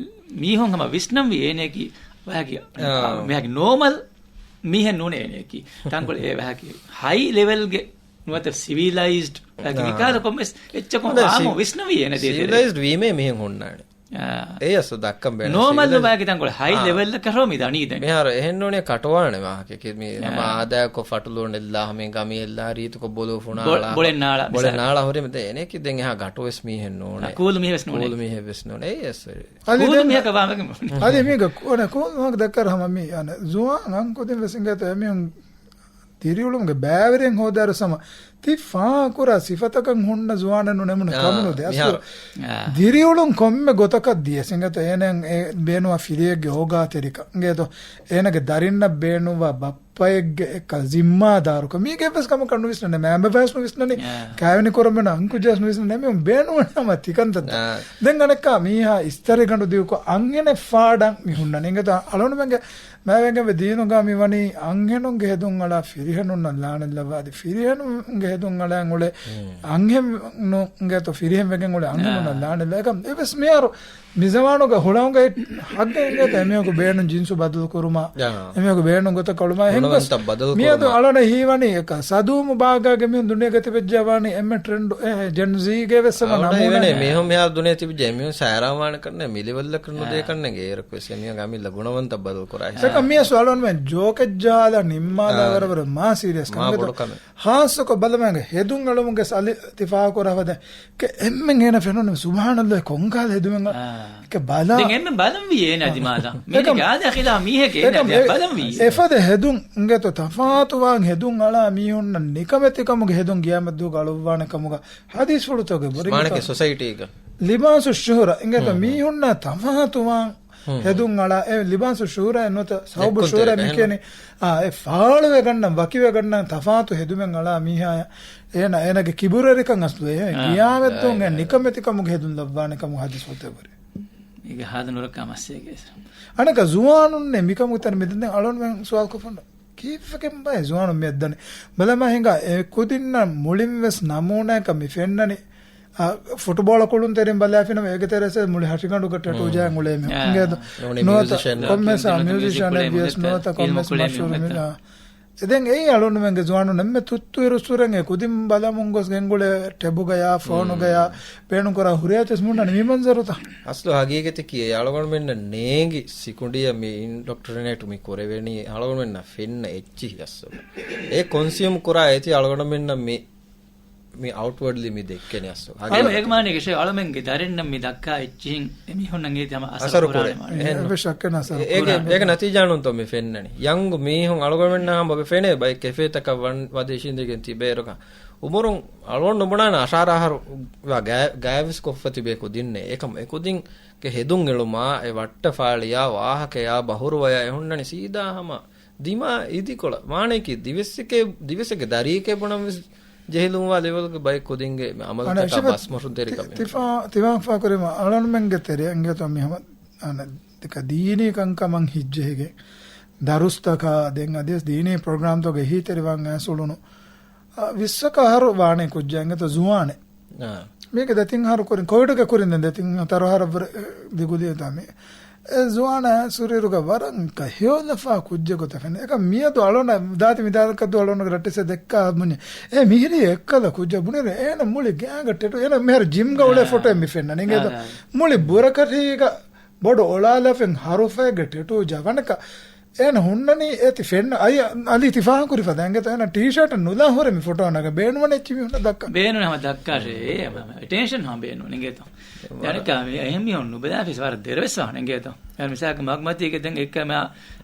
މީހުން ހަމަ ވިސްނަންވީ އޭނައަކީ ވާހަކަ، އާ. މިހާކި ނޯމަލް މީހެއް ނޫނޭ އޭނައަކީ. ތަންކޮޅެއް އެ ވާހަކަ ހައި ލެވެލްގެ ނުވަތަ ސިވިލައިޒްޑް ވާހަކަ އާ. މިކާލަ ކޮންމެސް އެއްޗަކުން ހަމަ އާއްމު ސި-، ވިސްނަންވީ އޭނަ ދޭތެރޭ. ސިވިލައިޒްޑް ވީމޭ މީހެއް ހުންނާނެ. އާ. އެޔަސް ދައްކަން ބޭނުން ނޯމަލް ސިވިލައިޒް-، ވާގި ތަންކޮޅެއް ހައި އާ. ލެވެލް ކަރޯ މި ދަނީ ދެން. މިހާރު އެހެން ނޫނޭ ކަޓުވާނެ ވާހަކަ. މި އާ. ހަމަ އާދައިގެ ފަޓުލޫނެއްލާ، ހަމަ ގަމިއެއްލާ، ރީތިކޮށް ބޮލު ބޮ-، ފުނާޅާ، ބޮޅެއް ނާޅާ، މިސާލަކަށް. ބޮޅެއް ނާޅާ ހުރީ މި ދެން އޭނައަކީ ދެން އެހާ ގަޓުވެސް މީހެއް ނޫނޭ. އާ، ކޫލު މީހެއް ވެސް ނޫނޭ. ކޫލު މީހެއް ވެސް ނޫނޭ. އެއް އެސް. އަދި ކޫލު ދެން މީހަކަށް ވާމެގެ އަދި މީގަ ކޯނެ ކޯން ދައްކަރ ހަމަ މީ އަނެ ޒުވާން އަންކުދިން ވެސް އިނގޭތޯ އެމީހުން ދިރިއުޅުމުގެ ބައިވެރިން ހޯދާއިރު ސަމަ ތި ފާހަގަކުރާ ސިފަތަކަށް ހުންނަ ޒުވާނެއް ނޫނޭ އެމުން އާ، ކަމުނުދޭ. އަސްލު މިހާރު. އާ. ދިރިއުޅުން ކޮންމެ ގޮތަކަށް ދިޔަސް އިނގޭތޯ އޭނަ އެ ބޭނުވާ ފިރިއެއްގެ އޯގާތެރިކަން އިނގޭތޯ އޭނަގެ ދަރިންނަށް ބޭނުންވާ ބައްޕައެއްގެ އެކަ ޒިންމާދާރުކަން. މީގެ އެއްވެސް ކަމަކަށް ނުވިސްނަނީ، މައިންބަފައިސް ނުވިސްނަނީ، އާ. ކާވެނި ކުރަން ބޭނުން އަންކުއްޖާސް ނުވިސްނަނީ. މީ ބޭނުން ހަމަ ތިކަންތައް. އާ. ދެން އަނެއްކާ މީހާ އިސްތަށިގަނޑު ދިއުކޮށް އަންހެނެއް ފާޑަން މި ހުންނަނީ. އިނގޭތޯ އަޅުގަނޑުމެންގެ މައިގެންވެ ދީނުގަ މިވަނީ އަންހެނުންގެ ހެދުން އަޅާ ފިރިހެނުންނަށް ލާނެތް ލައްވާ. އަދި ފިރިހެނުންގެ ހެދުން އަޅާ އުޅޭ އަންހެނުންގެތޯ ފިރިހެން ވެގެން އުޅޭ އަންހެނުންނަށް އާ. ލާނެތް ލައްވާ. އެކަމް އެވެސް މިހާރު މިޒަމާނުގަ ހުޅަނގުގައި ހައްގެއް އިނގޭތޯ އެމީހަކު ބޭނުން ޖިންސު ބަދަލު ކުރުމާ، އާ. އެމީހަކު ބޭނުން ގޮތަށް އުޅުމާ. އެހެން ގޮސް ގުނަވަންތައް ބަދަލު މިއަދު ކުރުމާ. އަޅަން ހީވަނީ އެކަ ސަދޫމު ބާގާގެ މީހުން ދުނިޔޭގަ ތިބެއްޖާ ވާނީ އެންމެ ޓްރެންޑު، އެ، ޖެން ޒީގެ ވެސް ހަމަ އަޅުގަނޑަށް ނަމޫނާ. ހީވަނީ މީހުން މިހާރު ދުނިޔޭ ތިބިއްޖެ އެމީހުން ސައިރާން ވާނެ ކަންނޭ މި ލެވެލްއަކަށް ނުދޭ އާ. ކަންނޭ އޭރަކުވެސް އެމީހުން އަމިއްލަ ގުނަވަންތައް ބަދަލު ކުރާ ހިސާބަށް. އާ. އެކަމް މިއަސް އަޅުންމެން ޖޯކެއް ޖަހާލާ ނިންމާލާ އާ. ވަރަށް ވަރަށް މާ ސީރިއަސް މާ ކަން ބޮޑު ކަމެއް. ހާއްސަކޮށް ބަލަމާގެ ހެދުން އަޅުމުގެ ސަލި ތި ފާހަގަކުރާ ފަދަ ކެ އެންމެން އޭނަ ފެނުނު ސުބްހާނައްލާހް ކޮންކަހަލަ ހެދުމެއް އާ. ކެ ބަލާ. ދެން އެންމެން ބަލަންވީ އޭނަ އާ. ދިމާލަށް. އެކަމް، މީގެ އާދަ ޚިލާފް މީހެކޭ އެކަމް އޭނަ އެ-، ބަލަންވީ. އެފަދަ ހެދުން އިނގޭތޯ ތަފާތުވާން ހެދުން އަޅާ މީހުންނަށް ނިކަމެތިކަމުގެ ހެދުން ގިޔާމަތްދުވަހުގަ އަޅުއްވާނެ ކަމުގަ ހަދީސްފުޅުތަކުގެ ބުރިގިތައް. ސޮސައިޓީގަ. ލިބާސު ޝުހުރަ އިނގޭތޯ ހުން، ހުން. މީހުންނާ ތަފާތުވާން ހުން، ހުން. ހެދުން އަޅާ. އެ ލިބާސު ޝުހުރަ ނުވަތަ ސައުބު ޝުހުރަ ދެއްކުންތެރި، މިކިޔަނީ. އެހެން. އާ، އެ ފާޅުވެގަންނަން، ވަކިވެގަންނަން ތަފާތު ހެދުމެއް އަޅާ މީހާޔަށް. އޭނަ، އޭނަގެ ކިބުރުވެރިކަން އަސްލު އެ އާ. ގިޔާމަތްދުވަހު އެ އާ. ނިކަމެތިކަމުގެ ހެދުން ލައްވާނެ ކަމުގެ ހަދީސްފުޅުތައް ބުރި. އޭގެ ހާދަ ނުރައްކާ މައްސޭގެ. އަނެކަ ޒުވާނުންނެ މިކަމުގެ ތަން މިދެން ދެން އަޅުންމެން ސުވާލު ކޮށްފަން ކީއްވެގެން ބައެއް ޒުވާނުން މިއަށްދަނީ؟ ބަލަމާ ހިނގާ އެ ކުދިންނަށް މުޅިން ވެސް ނަމޫނާއަކަށް މި ފެންނަނީ. އާ، ފުޓުބޯޅަ ކުޅުންތެރިން ބަލާފިނަމަ އޭގެ ތެރޭސް މުޅި ހަށިގަނޑުގަ ޓެޓޫ ހުން. ޖަހަން އުޅޭ މީހުން. އާ. އިނގޭތޯ؟ ނޫނީ ނުވަތަ މިއުޒިޝަން ކޮންމެސް އާ އިނގޭތޯ؟ މިއުޒިޝަނެއް ވިޔަސް ނުވަތަ ކޮންމެސް މަޝްހޫރު މީހުން. އާ. އެ ދެން އެއީ އަޅުންމެންގެ ޒުވާނުން އެންމެ ތުއްތު އިރުއްސުރެން އެ ކުދިން ބަލަމުން ގޮސް ގެންގުޅޭ ޓެބުގަޔާ، ފޯނުގަޔާ، ހުން. ބޭނުންކުރާ ހުރިހާ އެއްޗެސް މި ހުންނަނީ މި މަންޒަރުތައް. އަސްލު ހަގީގަތަކީ އެ އަޅުގަނޑުމެންނަށް ނޭނގި ސިކުނޑިއަށް މި އިންޑޮކްޓްރިނޭޓް މި ކުރެވެނީ އަޅުގަނޑުމެންނަށް ފެންނަ އެއްޗިހި އަސްލު. އެ ކޮންސިއުމް ކުރާ އޭތި އަޅުގަނޑުމެންނަށް މި މި އައުޓްވަޑްލީ މި ދެއްކެނީ އަސްލު. އެ ހަގީގަތަށް. އޭގެ މާނައީ އަޅަމެންގެ ދަރިންނަށް މި ދައްކާ އެއްޗިހިން އެމީހުންނަށް އޭތި ހަމަ އަސަރު އަސަރު ކުރާނެ ކުރޭ. މާނަ. އެހެން. އެ އެކަން ނަތީޖާ ނޫންތޯ މި ފެންނަނީ. ޔަންގު މީހުން އަޅުގަނޑުމެންނަށް ހަމަ ބައެއް ފެނޭ ބައެއް ކެފޭތަކަށް ވަން ވަދެ އިށީނދެގެން ތިބޭ އޭރުގަ. އުމުރުން އަޅުގަނޑު ނުބުނާނެ އަށާރަ އަހަރު ގާ-، ގާތްވެސް ކޮށްފަ ތިބޭ ކުދިންނޭ. އެކަމަ އެ ކުދިންގެ ހެދުން އެޅުމާ، އެ ވައްޓަފާޅިޔާ، ވާހަކަޔާ، ބަހުރުވަޔާ އެ ހުންނަނީ ސީދާ ހަމަ ދިމާ އިދިކޮޅަށް. މާނައަކީ ދިވެއްސެކޭ، ދިވެއްސެއްގެ ދަރިއެކޭ ބުނަން ވެސް ޖެހިލުންވާ ލެވެލްގެ ބައެއް ކުދިންގެ މި އަނެ އަމަލުތަކާ އިޝަބަ ބަސްމޮށުންތެރިކަމެއް. ތި-، ތިފާ-، ތިވާން ފާކުރީމަ އަޅަންމެންގެ ތެރެއަށް އިނގޭތޯ މި ހަމަ އަނެ ދެކަ ދީނީ ކަންކަމަށް ހިއްޖެހިގެން ދަރުސްތަކާ ދެން އަދިވެސް ދީނީ ޕްރޮގްރާމްތަކުގެ އެހީތެރިވާން އައިސް އުޅުނު، އަ، ވިއްސަކަ އަހަރު ވާނެ ކުއްޖާ އިނގޭތޯ ޒުވާނެއް. އާ. މީގެ ދެތިން އަހަރު ކުރިން، ކޮވިޑުގެ ކުރިން ދެން ދެތިން ހަތަރު އަހަރަށްވުރެ ދިގުދިޔަތާ މި. އެ ޒުވާނާ ސުރީރުގަ ވަރަށް ކަ ހެޔޮލަފާ ކުއްޖެއް ގޮތަށް ފެނޭ. އެކަ މިއަދު އަޅުނަ ދާތި މިދާކަދު އަޅުނަގެ ރައްޓެސެ ދެއްކާ ބުނި. އެ މިހިރީ އެއްކަލަ ކުއްޖެއް ބުނިރެ އޭނަ މުޅި ގާގަ ޓެޓޫ. އޭނަ މިހާރު ޖިމްގަ އުޅޭ އާ. ފޮޓޯއެއް މި ފެންނަނީ. އާ، އިނގޭތޯ އާ. މުޅި ބުރަކަށީގަ ބޮޑު އޮޅާލަފެން ހަރުފައެއްގެ ޓެޓޫ ޖަ ވަނަކަ އޭނަ ހުންނަނީ އޭތި ފެންނަ އައި އަލި ތިފާހަކުރި ފަދަ އިނގޭތޯ އޭނަ ޓީޝާޓަށް ނުލާ ހުރެ މި ފޮޓޯ ނަގަ ބޭނުމަނެ އެއްޗި މި ހުންނަ ދައްކަ. ބޭނުން ހަމަ ދައްކާށޭ އެ ހަމަ ޓެންޝަން ހަމަ ބޭނުން އިނގޭތޯ. ދަނިކާ މި އެހެން މީހުން ނުބަލާފިސް ވަރަށް ދެރަވެސް ވާނެ އިނގޭތޯ. އޭނަ މިސާލަކަށް މަގުމަތީގެ ދެން އެއްކަމެ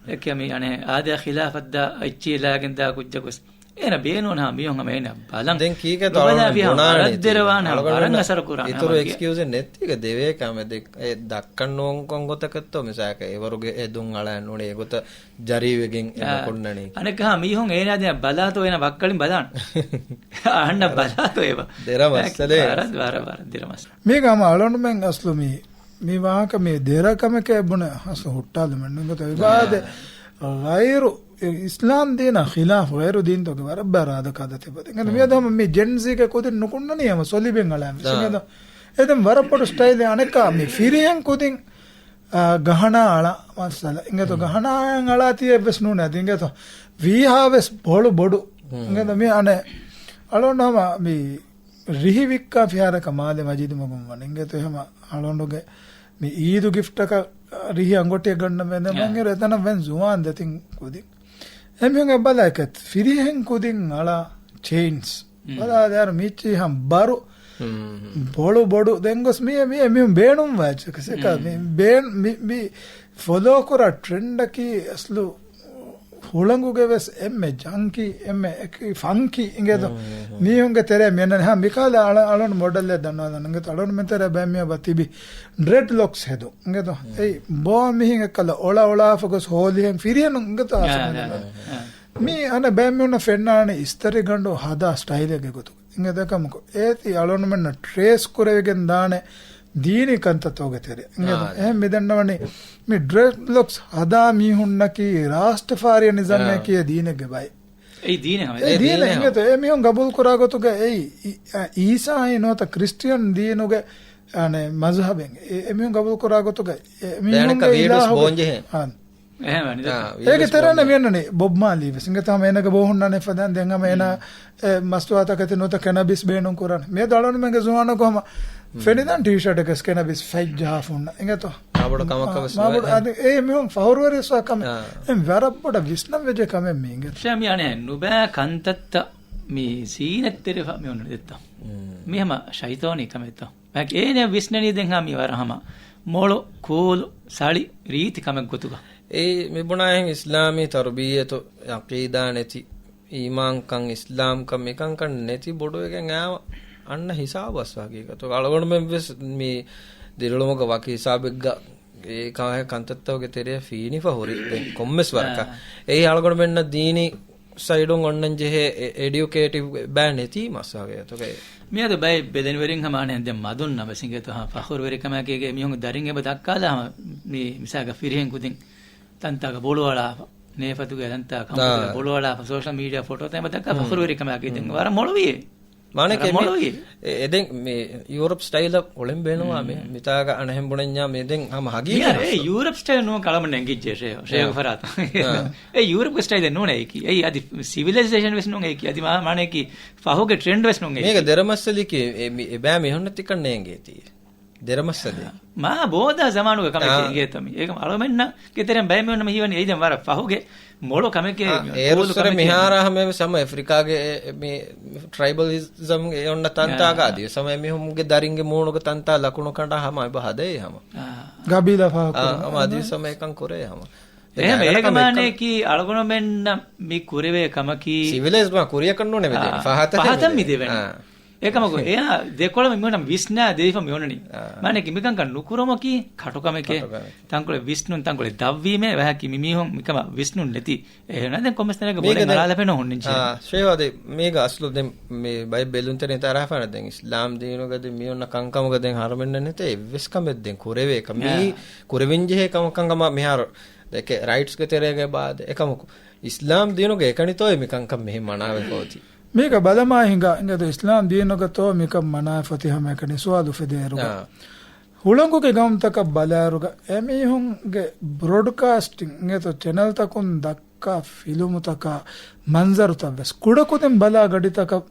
އެކެ މި އަނެ އާދަ ޚިލާފަށްދާ އެއްޗި ލާގެން ދާ ކުއްޖަކުސް އޭނަ ބޭނުން ހަމަ މީހުން ހަމަ އޭނަ ބަލަން. ދެން ކީކޭތޯ ނުބަލާ އަޅުގަނޑު ވިޔަ ހަމަ ބުނާނީ ވަރަށް ދެރަވާނެ ހަމަ އަޅުގަނޑު ވަރަށް އަސަރު ކުރާނެ އިތުރު ހަމަ އެކްސްކިއުޒެއް ނެތިގެ ދެވޭ ކަމެއް ދެ-، އެ ދައްކަން ނުވަންކޮން ގޮތަކަށްތޯ މިސާލަކަށް އެވަރުގެ އެދުން އަޅާ ނުނޭ އެގޮތަށް ޖަރީވެގެން އެ އާ. ނުކުންނަނީ. އަނެއްކާ މީހުން އޭނާ ދެން ބަލާތޯ އޭނާ ވައްކަޅިން ބަލާން. އަހަންނަށް ބަލާތޯ އެބަ. ދެރަ މައްސަލައެއް. ވަރަށް، ވަރަށް، ވަރަށް ދެރަ މައްސަލަ. މީގަ ހަމަ އަޅުންމެން އަސްލު މީ، މި ވާހަކަ މީ ދެރަ ކަމެކޭ ބުނެ އަސްލު ހުއްޓާލުމެއް ނޫން. އިބާދެ އާ. ޣައިރު އިސްލާމް ދީނާ ޚިލާފު ޣައިރު ދީންތަކުގެ ވަރަށް ބާރަ އާދަކާދަތެއް ބަދެ. އެނގޭ މިއަދު ހަމަ މި ޖެންޒީގެ ކުދިން ނުކުންނަނީ ހަމަ ސޮލިބެން އަޅާ އާ. އެދެން ވަރަށް ބޮޑު ސްޓައިލެއް އަނެއްކާ މި ފިރިހެން ކުދިން އާ، ގަހަނާ އަޅާ މައްސަލަ. އިނގޭތޯ، ހުން. ގަހަނާއަށް އަޅާތީ އެއްވެސް ނޫނޭ. އަދި އިނގޭތޯ، ވީހާވެސް ބޮޅު ބޮޑު. ހުން. އިނގޭތޯ، މި އަނެއް އަޅުން ހަމަ މި ރިހި ވިއްކާ ފިހާރަކަށް މާލެ މަޖީދު މަގުން ވަން. އިނގޭތޯ، ހަމަ އަޅުންގެ މި އީދު ގިފްޓަކަށް ރިހި އަނގޮޓިއަށް ގަންނަ މެދެ އާ. މަންގެރު އެތަނަށް ވެން ޒުވާން ދެތިން ކުދިން. އެމީހުން އެބަލައިކަ ފިރިހެން ކުދިން އަޅާ ޗެއިންސް. ހުން. ބަލާ، ދެއަރު މީޗީ ހަމް ބަރު ހުން، ހުން. ބޮޅު ބޮޑު ދެން ގޮސް މި، މި، މި ބޭނުން ވާއްޗަކަސް އެކަ ހުން. މި ބޭން، މި، މި ފޮލޯ ކުރާ ޓްރެންޑަކީ އަސްލު ހުޅަނގުގެ ވެސް އެންމެ ޖަންކީ، އެންމެ އެކި ފަންކީ އިނގޭތޯ. ހުން، ހުން. މީހުންގެ ތެރޭ މިއަންނަނީ. ހާ، މިކާލަ އަޅަ-، އަޅުން މޮޑެލްއެއް ދަންނަވާލަން އިނގޭތޯ. އަޅުން މި ތެރޭ ބައެއް މިއަށް ތިބި ޑްރެޑް ލޮކްސް ހެދުން އިނގޭތޯ. ހުން. އެއީ ބޯ މިހިން އެއްކަލަ އޮޅަ އޮޅާފަ ގޮސް ހޯލިހެން ފިރިހެނުން އިނގޭތޯ. އާ، އާ، އާ. މި އަނެއް ބައެއް މީހުންނަށް ފެންނާނެ އިސްތަށިގަނޑު ހަދާ ސްޓައިލެއްގެ ގޮތުގަ. އިނގޭ ދެކަމަކު އޭތި އަޅުންމެންނަށް ޓްރޭސް ކުރެވިގެން ދާނެ ދީނީ ކަންތައްތަކުގެ ތެރެއަށް. އިނގޭ އާ، އެހެން މި ދަންނަވަނީ މި ޑްރެޑް ލޮކްސް ހަދާ މީހުންނަކީ ރާސްޓަފާރިއަނިޒަމްއެކޭ އާ. ދީނެއްގެ ބައެއް. އެއީ ދީނެއް ހަމަ. އެ އެ ދީނެއް ދީނެއް ހަމަ. އިނގޭތޯ. އެ މީހުން ގަބޫލު ކުރާ ގޮތުގަ އެއީ އީ-، އާ، އީސާއީ ނުވަތަ ކްރިސްޓިއަން ދީނުގެ އަނެއް މަޒްހަބެއް. އެ، އެ މީހުން ގަބޫލު ކުރާ ގޮތުގަ އެ ދެނެއްކަ މީހުންގެ ވީޑިއޯސް އިލާހުގެ ބޯންޖެހޭ. އާ. އެހެން ވަނީ ދެއްކަ. އާ، އޭގެ ވީޑިއޯސް ތެރޭން ބޯންޖެހޭ. މިއަންނަނީ ބޮބް މާލީ ވެސް. އިނގޭތޯ ހަމަ އޭނަގެ ބޯ ހުންނާނެ ފަދައިން ދެން ހަމަ އޭނާ ހުން. އެ މަސްތުވާތަކެތި ނުވަތަ ކެނަބިސް ބޭނުން ކުރާނެ. މިއަދު އަޅުންމެންގެ ޒުވާނަކު ހަމަ ހުން. ފެނިދާނެ ޓީޝާޓެއްގަސް ކެނަބިސް ފަތް ޖަހާފަ ހުންނަ. އިނގޭތޯ؟ އާ، ބޮޑު ކަމަކަށް ވެސް މާ ނުވޭ. ބޮޑު އަދި އެ މީހުން ފަހުރުވެރިވެސް ވާ ކަމެއް. އާ. އެ ވަރަށް ބޮޑަށް ވިސްނަން ވެއްޖެ ކަމެއް މީ އިނގޭތޯ. ޝާ މި އަނެއް ނުބައި ކަންތައްތައް މި ޒީނަތްތެރިފަ މި އޮންނަ ދެއްތޯ. ހުން. މި ހަމަ ޝައިތޯނީ ކަމެއްތޯ. މާކް އޭނަ ވިސްނަނީ ދެން ހަމަ މި ވަރަށް ހަމަ މޮޅު، ކޫލު، ސަޅި ރީތި ކަމެއް ގޮތުގަ. އެ މި ބުނާހެން އިސްލާމީ ތަރުބިއްޔަތު، އަޤީދާ ނެތި، އީމާންކަން، އިސްލާމްކަން، މިކަންކަން ނެތި ބޮޑުވެގެން އާވަ އަންނަ ހިސާބު އަސް ހަގީގަތު. އަޅުގަނޑުމެން ވެސް މި ދިރިއުޅުމުގަ ވަކި ހިސާބެއްގަ އެ ކާހެ ކަންތައްތަކުގެ ތެރެއަށް ފީނިފަ ހުރި ދެން ކޮންމެސް ވަރަކަށް. އާ. އެއީ އަޅުގަނޑުމެންނަށް ދީނީ ސައިޑުން އޮންނަން ޖެހޭ އެ-، އެޑިއުކޭޓިވް ބައެއް ނެތީމަ އަސް ހަގީގަތުގައި. މިއަދު ބައެއް ބެލެނިވެރިން ހަމަ އަނެއް ދެން މަދުން ނަމަސް އިނގޭތޯ ހަމަ ފަޚުރުވެރިކަމާއެކީގެ މީހުން ދަރިން އެބަ ދައްކާލާ ހަމަ މި މިސާގަ ފިރިހެން ކުދިން ތަންތާގަ ބޮޅުއަޅާފަ، ނޭފަތުގެ ތަންތާ ކަމުގަ އާ. ބޮޅުއަޅާފަ، ސޯޝަލް މީޑިއާ ފޮޓޯތައް އެބަ ދައްކާ ހުން. ފަޚުރުވެރިކަމާއެކީ ދެން ހުން. ވަރަށް މޮޅުވިއޭ. މާނައަކީ ވަރަށް މި މޮޅުވިއޭ. އެ-، އެ ދެން މި ޔޫރަޕް ސްޓައިލަށް އުޅެން ބޭނުންވާ މި. ހުން. މިތާގަ އަނެއްހެން ބުނަންޏާ މި ދެން ހަމަ ހަގީގަތް މިޔާ އެ އަސްލު. ޔޫރަޕް ސްޓައިލް ނޫން ކަޅަމުން ނެނގިއްޖެ ޝޭ-، ޝޭހު އާ. ފަރާތު. އާ. އެ ޔޫރަޕްގެ ސްޓައިލެއް ނޫނޭ އެކީ. އެއީ އަދި ސިވިލައިޒޭޝަން ވެސް ނޫނޭ އެކީ. އަދި މާ-، މާނައަކީ ފަހުގެ ޓްރެންޑް ވެސް ނޫނޭ މީގެ އެކީ. ދެރަ މައްސަލައަކީ އެ މި-، އެބައި މީހުންނަށް ތިކަން ނޭނގޭތީ. ދެރަމައްސަލެ. މާ ބޯދާ ޒަމާނުގެ ކަމެކޭ އާ. އިނގޭތޯ މި. އޭގަ އަޅުމެންނަށް ގެ ތެރެން ބައެއް މީހުންނަށް މި ހީވަނީ އެއީ ދެން ވަރަށް ފަހުގެ މޮޅު ކަމެކޭ އާ، މި އޭރު ކޫލު ސުރެ ކަމެކޭ. މިހާރާ ހަމަ އެ ސަމަ އެފްރިކާގެ އެ، މި ޓްރައިބަލިޒަމް އެ އޮންނަ ތަންތާގަ އާ. އަދި ސަމަ އެ މީހުންގެ ދަރިންގެ މޫނުގެ ތަންތާ ލަކުނު ކަނޑާ ހަމަ އެބަ ހަދައޭ ހަމަ. އާ. ގަބީލާ ފާހަގަ އާ، ކުރާ. ހަމަ އަދި ސަމަ އެކަން ކުރޭ ހަމަ. ދެން އެހެން އަޅުގަނޑަކަށް އޭގެ މާނައަކީ އަޅުގަނޑުމެންނަށް މި ކުރެވޭ ކަމަކީ ސިވިލައިޒްޑް ކުރިއަކަށް ނޫނެވެ ދޭނެ. އާ، ފަހަތަށް ފަހަތަށް މި ދެވޭނެ. އާ. އެކަމަކު އެއާ ދެކޮޅަށް މި މީހުންނަށް ވިސްނާ ދެވިފަ މި އޮންނަނީ. އާ. މާނައަކީ މިކަންކަން ނުކުރުމަކީ ކަޓުކަމެކޭ. ކަޓުކަމެކޭ. ތަންކޮޅެއް ވިސްނުން، ތަންކޮޅެއް ދަށްވީމޭ، ވަހަކީ މި މީހުން މިކަމަށް ވިސްނުން ނެތި. އެހެން ދެން ކޮންމެސް ތަނަކަށް މީގަ ބޮޑެތި ދެން، އަޅާލަފެން ހުންނިން އާ، ޝޭވާދެ، މީގަ އަސްލު ދެން މި ބައެއް ބެލުންތެރިން ތަރާފާނަ ދެން އިސްލާމް ދީނުގަ ދެން މި އޮންނަ ކަންކަމުގަ ދެން ހަރަމެއް ނެތޭ އެއްވެސް ކަމެއް ދެން ކުރެވޭކަށް. މީ އާ. ކުރެވިން ޖެހޭ ކަމަކަށް ހަމަ މިހާރު ދެކެ ރައިޓްސްގެ ތެރޭގަ ބާދެ. އެކަމަކު، އިސްލާމް ދީނުގެ އެކަނިތޯއޭ މިކަންކަން މިހެން މަނާވެފަ އޮތީ؟ މީގަ ބަލަމާ ހިނގާ، އިނގޭތޯ އިސްލާމް ދީނުގަތޯ މިކަން މަނާވެފަ އޮތީ ހަމައެކަނި ސުވާލު އުފެދޭއިރުގަ. އާ. ހުޅަނގުގެ ގައުމުތަކަށް ބަލާއިރުގަ އެމީހުންގެ ބްރޯޑްކާސްޓިން، އިނގޭތޯ ޗެނަލްތަކުން ދައްކާ ފިލުމުތަކާ މަންޒަރުތައް ވެސް ކުޑަކުދިން ބަލާ ގަޑިތަކަށް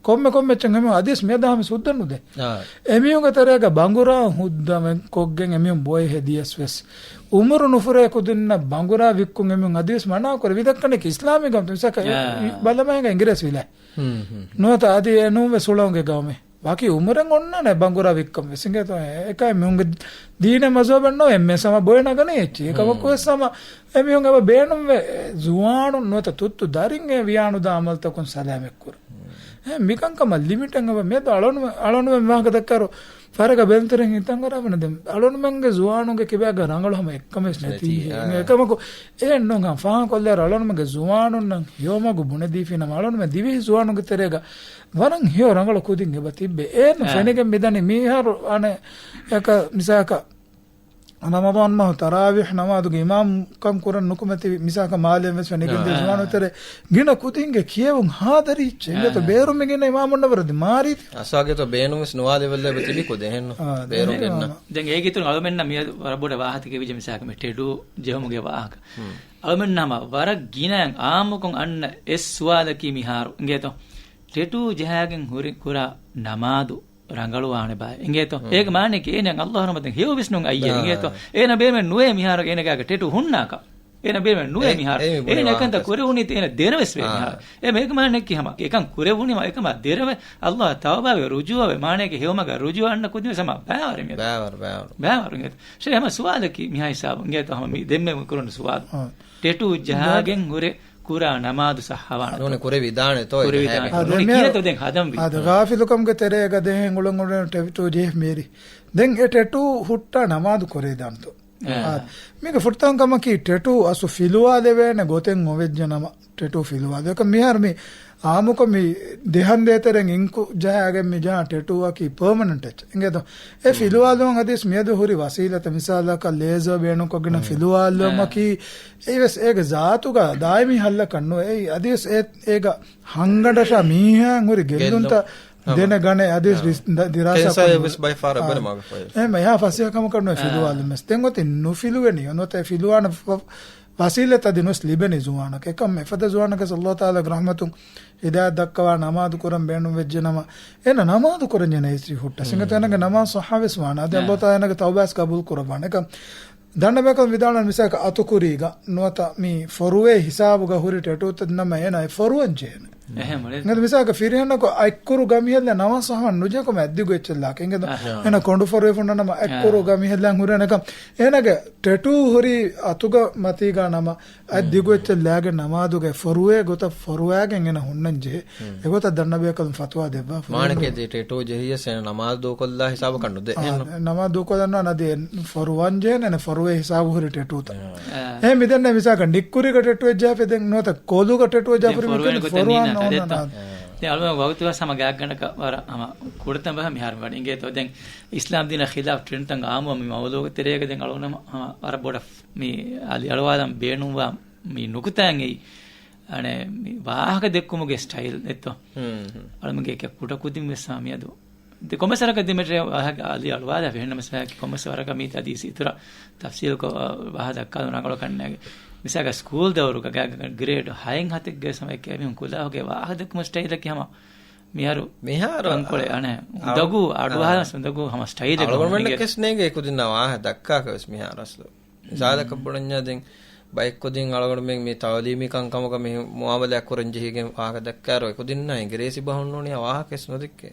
ކޮންމެ ކޮންމެ އެއްޗެއް އެމީހުން އަދިވެސް މިއަދާ ހަމަ ހުއްދަ ނުދޭ. އާ. އެމީހުންގެ ތެރޭގަ ބަނގުރާ ހުއްދަ ކޮށްގެން އެމީހުން ބޮއެ ހެދިޔަސް ވެސް، އުމުރު ނުފުރޭ ކުދިންނަށް ބަނގުރާ ވިއްކުން އެމީހުން އަދިވެސް މަނާކުރޭ. ވިދައްކަނެކި އިސްލާމީ ގައުމުތައް މިސާކަށް އެ، އާ. ބަލަމާ ހިނގާ އިނގިރޭސި ވިލާ. ހުން، ހުން. ނުވަތަ އަދި އެ ނޫން ވެސް ހުޅަނގުގެ ގައުމެއް. ވަކި އުމުރެއް އޮންނާނެ ބަނގުރާ ވިއްކަން ވެސް. އިނގޭތޯ އެކައި މީހުންގެ ދީނެއް މަޒުހަބެއް ނޯ އެންމެ ސަމަ ބޮއެ ނަގަނީ އެއްޗެއް. އެކަމަކު ހުން. ވެސް ހަމަ އެމީހުން އެބަ ބޭނުންވެ ޒުވާނުން ނުވަތަ ތުއްތު ދަރިން އެ ވިޔާނުދާ އަމަލުތަކުން ސަލާމަތްކުރުން. އެ މިކަންކަމަށް ލިމިޓެއް އެބަ މިއަދު އަޅުނު، އަޅުނުމެން ވާހަކަ ދައްކާއިރު ފަރަގަ ބެލުންތެރިން ހިތަށް އަރާފަނަ ދެން އަޅުނުމެންގެ ޒުވާނުންގެ ކިބާގަ ރަނގަޅު ހަމަ އެއްކަމެއް ނެތީ. ނެތީ، އާ. އެކަމަކު އެ ނޫން ފާހަގަކޮށްލާއިރު އަޅުނުމެންގެ ޒުވާނުންނަށް ހެޔޮމަގު ބުނެދީފިނަމަ އަޅުނުމެން ދިވެހި ޒުވާނުންގެ ތެރޭގަ ވަރަށް ހެޔޮ ރަނގަޅު ކުދިން އެބަ ތިއްބެ. އޭން އާ. ފެނިގެން މިދަނީ މިހާރު އަނެއް އެކަ މިސާކަށް ރަމަޟާން މަހު ތަރާވީޙް ނަމާދުގެ އިމާމްކަން ކުރަން ނުކުމެތި މިސާކަށް މާލެއިން ވެސް ފެނިގެންދިޔަ އާ. ޒުވާނު ތެރޭ ގިނަ ކުދިންގެ ކިޔެވުން ހާދަރީ އެއްޗެއް. އިނގޭތޯ އާ. ބޭރު މި ގިނަ އިމާމުންނަށް ވަރަށް ދިމާރީތި. އަސާގޭތޯ ބޭނުން ވެސް ނުވާލެވެލް އެބަ ތިބި ކުދިން އެހެންނު. އާ، ބޭރު ދެން ގެންނަ. ދެން އޭގެ އިތުރު އަޅުމެންނަށް މިއަދު ވަރަށް ބޮޑަށް ވާހަކަ ކެވިއްޖެ މިސާކަށް މި ޓެޓޫ ޖެހުމުގެ ވާހަކަ. ހުން. އަޅުމެންނަށް ހަމަ ވަރަށް ގިނައިން އާއްމުކޮށް އަންނަ އެއް ސުވާލަކީ މިހާރު އިނގޭތޯ ޓެޓޫ ޖަހާގެން ހުރި ކުރާ ނަމާދު ރަނގަޅުވާނެބާ؟ އިނގޭތޯ؟ ހުން. އޭގެ މާނައަކީ އޭނަ އަﷲ ރަޙްމަތެއް ހެޔޮ ވިސްނުން އައްޔެ. އާ. އިނގޭތޯ؟ އޭނަ ބޭމެން ނުވޭ މިހާރު އޭނަގާގަ ޓެޓޫ ހުންނާކަށް. އޭނަ ބޭމެން ނުވޭ އެ، މިހާރު. އެ މި ބުނި އޭނަ އެކަންތައް ވާހަކަ. ކުރެވުނީތީ އޭނަ ދެރަވެސް ވޭ އާ. މިހާރު. އެ މޭގެ މާނައަކީ ހަމަ އެކަން ކުރެވުނީމަ އެކަމާ ދެރަވެ އަﷲ ތައުބާވެ ރުޖޫޢަވެ މާނައަކީ ހެޔޮމަގަ ރުޖޫޢަ އަންނަ ކުދިން ވެސް ހަމަ ބައިވަރު އިނގޭތޯ. ބައިވަރު، ބައިވަރު. ބައިވަރު އިނގޭތޯ. ޝޭ ހަމަ ސުވާލަކީ މިހާ ހިސާބު އިނގޭތޯ ހަމަ މި ދެންމެ ކުރުނު ސުވާލު. އާ. ޓެޓޫ ޖަހާގެން ހުރެ ކުރާ ނަމާދު ސައްހަވާނެތޯ؟ ނޫނީ ކުރެވިދާނެތޯ އެކަ ކުރެވިދާނެ. ހައިބެއް. އާ، ނޫނީ ދެން ކިހިނެއްތޯ ދެން ހަދަންވީ؟ އާ، ދެން ޣާފިލުކަމުގެ ތެރޭގަ ދެން ހުޅަނގުޅުން ޓެޓޫ ޖެހި މޭރި. ދެން އެ ޓެޓޫ ހުއްޓާ ނަމާދު ކުރެވިދާނެތޯ؟ އާ. އާ، މީގެ ފުރަތަމަ ކަމަކީ ޓެޓޫ އަސްލު ފިލުވާލެވޭނެ ގޮތެއް އޮވެއްޖެ ނަމަ، ޓެޓޫ ފިލުވާލެވޭ. މިހާރު މި އާއްމުކޮށް މި ދެހަން ދޭތެރެން އިންކު ޖަހާގެން މި ޖަހާ ޓެޓޫއަކީ ޕާމަނެންޓް އެއްޗެއް. އިނގޭތޯ؟ އެ ހުން. ފިލުވާލުމަށް އަދިވެސް މިއަދު ހުރި ވަސީލަތައް މިސާލަކަށް ލޭޒާ ބޭނުންކޮށްގެން ހުން. ފިލުވާލުމަކީ އާ. އެއީވެސް އޭގެ ޒާތުގަ ދާއިމީ ހައްލަކަށް ނުވޭ. އެއީ އަދިވެސް އޭ، އޭގަ ހަންގަނޑަށާ މީހާއަށް ހުރި ގެއްލުންތައް ގެއްލުން. ދެނެގަނެ އަދިވެސް އާ. ވިސް، ދ، ދިރާސާ ކެންސާ ކޮށް އެއްވެސް ބައި ފާރަށް އާ. ބެނެ މަގަށް ފައި. އެހެން އެހާ ފަސޭހަކަމަކަށް ނުވޭ އާ. ފިލުވާލުމެސް. ދެން އޮތީ ނުފިލުވެނީ. ނުވަތަ އެ ފިލުވާނެ ފަ، ވަސީލަތް އަދި ނުވެސް ލިބެނީ ޒުވާނަކަށް. އެކަމް އެފަދަ ޒުވާނަކަސް އަﷲ ތަޢާލާގެ ރަޙްމަތުން ހިދާޔަތް ދައްކަވާ ނަމާދު ކުރަން ބޭނުންވެއްޖެ ނަމަ، އޭނަ ނަމާދު ކުރަން ޖެހޭ އެއްޗެއް ހުއްޓާ. ހުން. ސިނގަތައް އޭނަގެ ނަމާދު ޞައްޙަވެސް ވާނެ. އަދި އާ. އަﷲ ތަޢާލާ އޭނަގެ ތައުބާވެސް ޤަބޫލު ކުރައްވާނެ. އެކަމް ދަންނަ ބޭކަލުން ވިދާޅުވަނީ މިސާލަކަށް އަތުކުރީގަ ނުވަތަ މި ފޮރުވޭ ހިސާބުގަ ހުރި ޓެޓޫތައް ނަމަ އޭނަ އެ ފޮރުވަން ޖެހޭނެ. އެހެން ވަނީ. އިނގޭތޯ މިސާލަކަށް ފިރިހެނަކު އަތްކުރު ގަމިހެއްލެ ނަމާދު ޞައްޙަވާން ނުޖެހޭ ކަމަށް އަތްދިގު އެއްޗެއް ލާކަށް. އިނގޭތޯ؟ އާ. އޭނަ ކޮނޑު ފޮރުވިފަ ހުންނަ ނަމަ އަތްކުރު އާ. ގަމިހެއްލާން ހުރޭނެ ކަމަށް. އޭނަގެ ޓެޓޫ ހުރީ އަތުގަ މަތީގަ ނަމަ، އަތް ދިގު އެއްޗެއް ލާގެން ނަމާދުގެ ފޮރުވޭ ގޮތަށް ފޮރުވާގެން އޭނަ ހުންނަން ޖެހޭ. ހުން. އެގޮތަށް ދަންނަ ބޭކަލުން ފަތުވާ ދެއްވާ. މާނައަކީ ޓެޓޫ ޖެހިޔަސް އޭނަ ނަމާދު ދޫކޮށްލާ ހިސާބަކަށް ނުދޭ. އާ، އެހެންނު؟ ނަމާދު ދޫކޮށްލަން އަދި ފޮރުވަން ޖެހޭނެ، ފޮރުވޭ ހިސާބު ހުރި ޓެޓޫތައް. އާ. އެހެން މިދެންނެ މިސާލަކަށް ނިއްކުރީގަ ޓެޓޫ ޖެހިފި ދެން ނުވަތަ ކޮލުގަ ޓެޓޫ ޖެހިފި ދެން މިކަން ފޮރުވާން ފޮރުވާން ނޯންނާނެ. ނާން. ދެން އަޅުގަނޑު ވަގުތު ވެސް ހަމަ ގާތްގަނޑަކަށް ވަރަށް ހަމަ ކުޑަތަން ބަހަށް މިހާރު ވަނީ. އިނގޭތޯ ދެން އިސްލާމް ދީނާ ޚިލާފް ޓްރެންޑްތައް އާއްމު މި މައުޟޫގެ ތެރޭގަ ދެން އަޅުގަނޑު ހަމަ ވަރަށް ބޮޑަށް މި އަލި އަޅުވާލަން ބޭނުންވާ މި ނުކުތާއިން އެއީ، އަނެއް މި ވާހަކަ ދެއްކުމުގެ ސްޓައިލް އެއްތޯ؟ ހުން، ހުން. އަޅުމެންގެ އެކެއް ކުޑަކުދިން ވެސް ހާމިއަދު. ދެ ކޮންމެސް ވަރަކަށް ދެމެޓްރޭ ވާހަކަ އަލި އަޅުވާލާ ފެންނަ މަސައްކަތް ކޮންމެސް ވަރަކަށް މީތި އަދި އިތުރަށް ތަފްސީލުކޮށް، އަ، ވާހަކަ ދައްކާލުން ރަނގަޅު ކަންނޭގެ. މިސާލަކަށް ސްކޫލް ދައުރުގަ ގަ، ގްރޭޑް ހައެއް ހަތެއްގެ ސަމައެއްގެ މީހުން ކުލާހުގެ ވާހަކަ ދެއްކުމުގެ ސްޓައިލަކީ ހަމަ މިހާރު މިހާރު ތަންކޮޅެއް އަ-، އަނެއް އަ-، އުނދަގޫ އަޑުއަހާ އަ-، ސުނދަގޫ ހަމަ ސްޓައިލެއް އަޅުގަނޑުމެންނަށް ކެސް ނޭނގެ އެކުދިންނާ ވާހަ ދައްކާކަށް ވެސް މިހާރު އަސްލު. މިސާލަކަށް ބުނަންޏާ ދެން ބައެއްކުދިން އަޅުގަނޑުމެން މި ތައުލީމީ ކަންކަމުގަ މި މުއާމަލާ ކުރަން ޖެހިގެން ވާހަކަ ދައްކާއިރު އެކުދިންނާ އިނގިރޭސި ބަހުން ނޫނީ ވާހަކަ ވެސް ނުދެއްކޭ.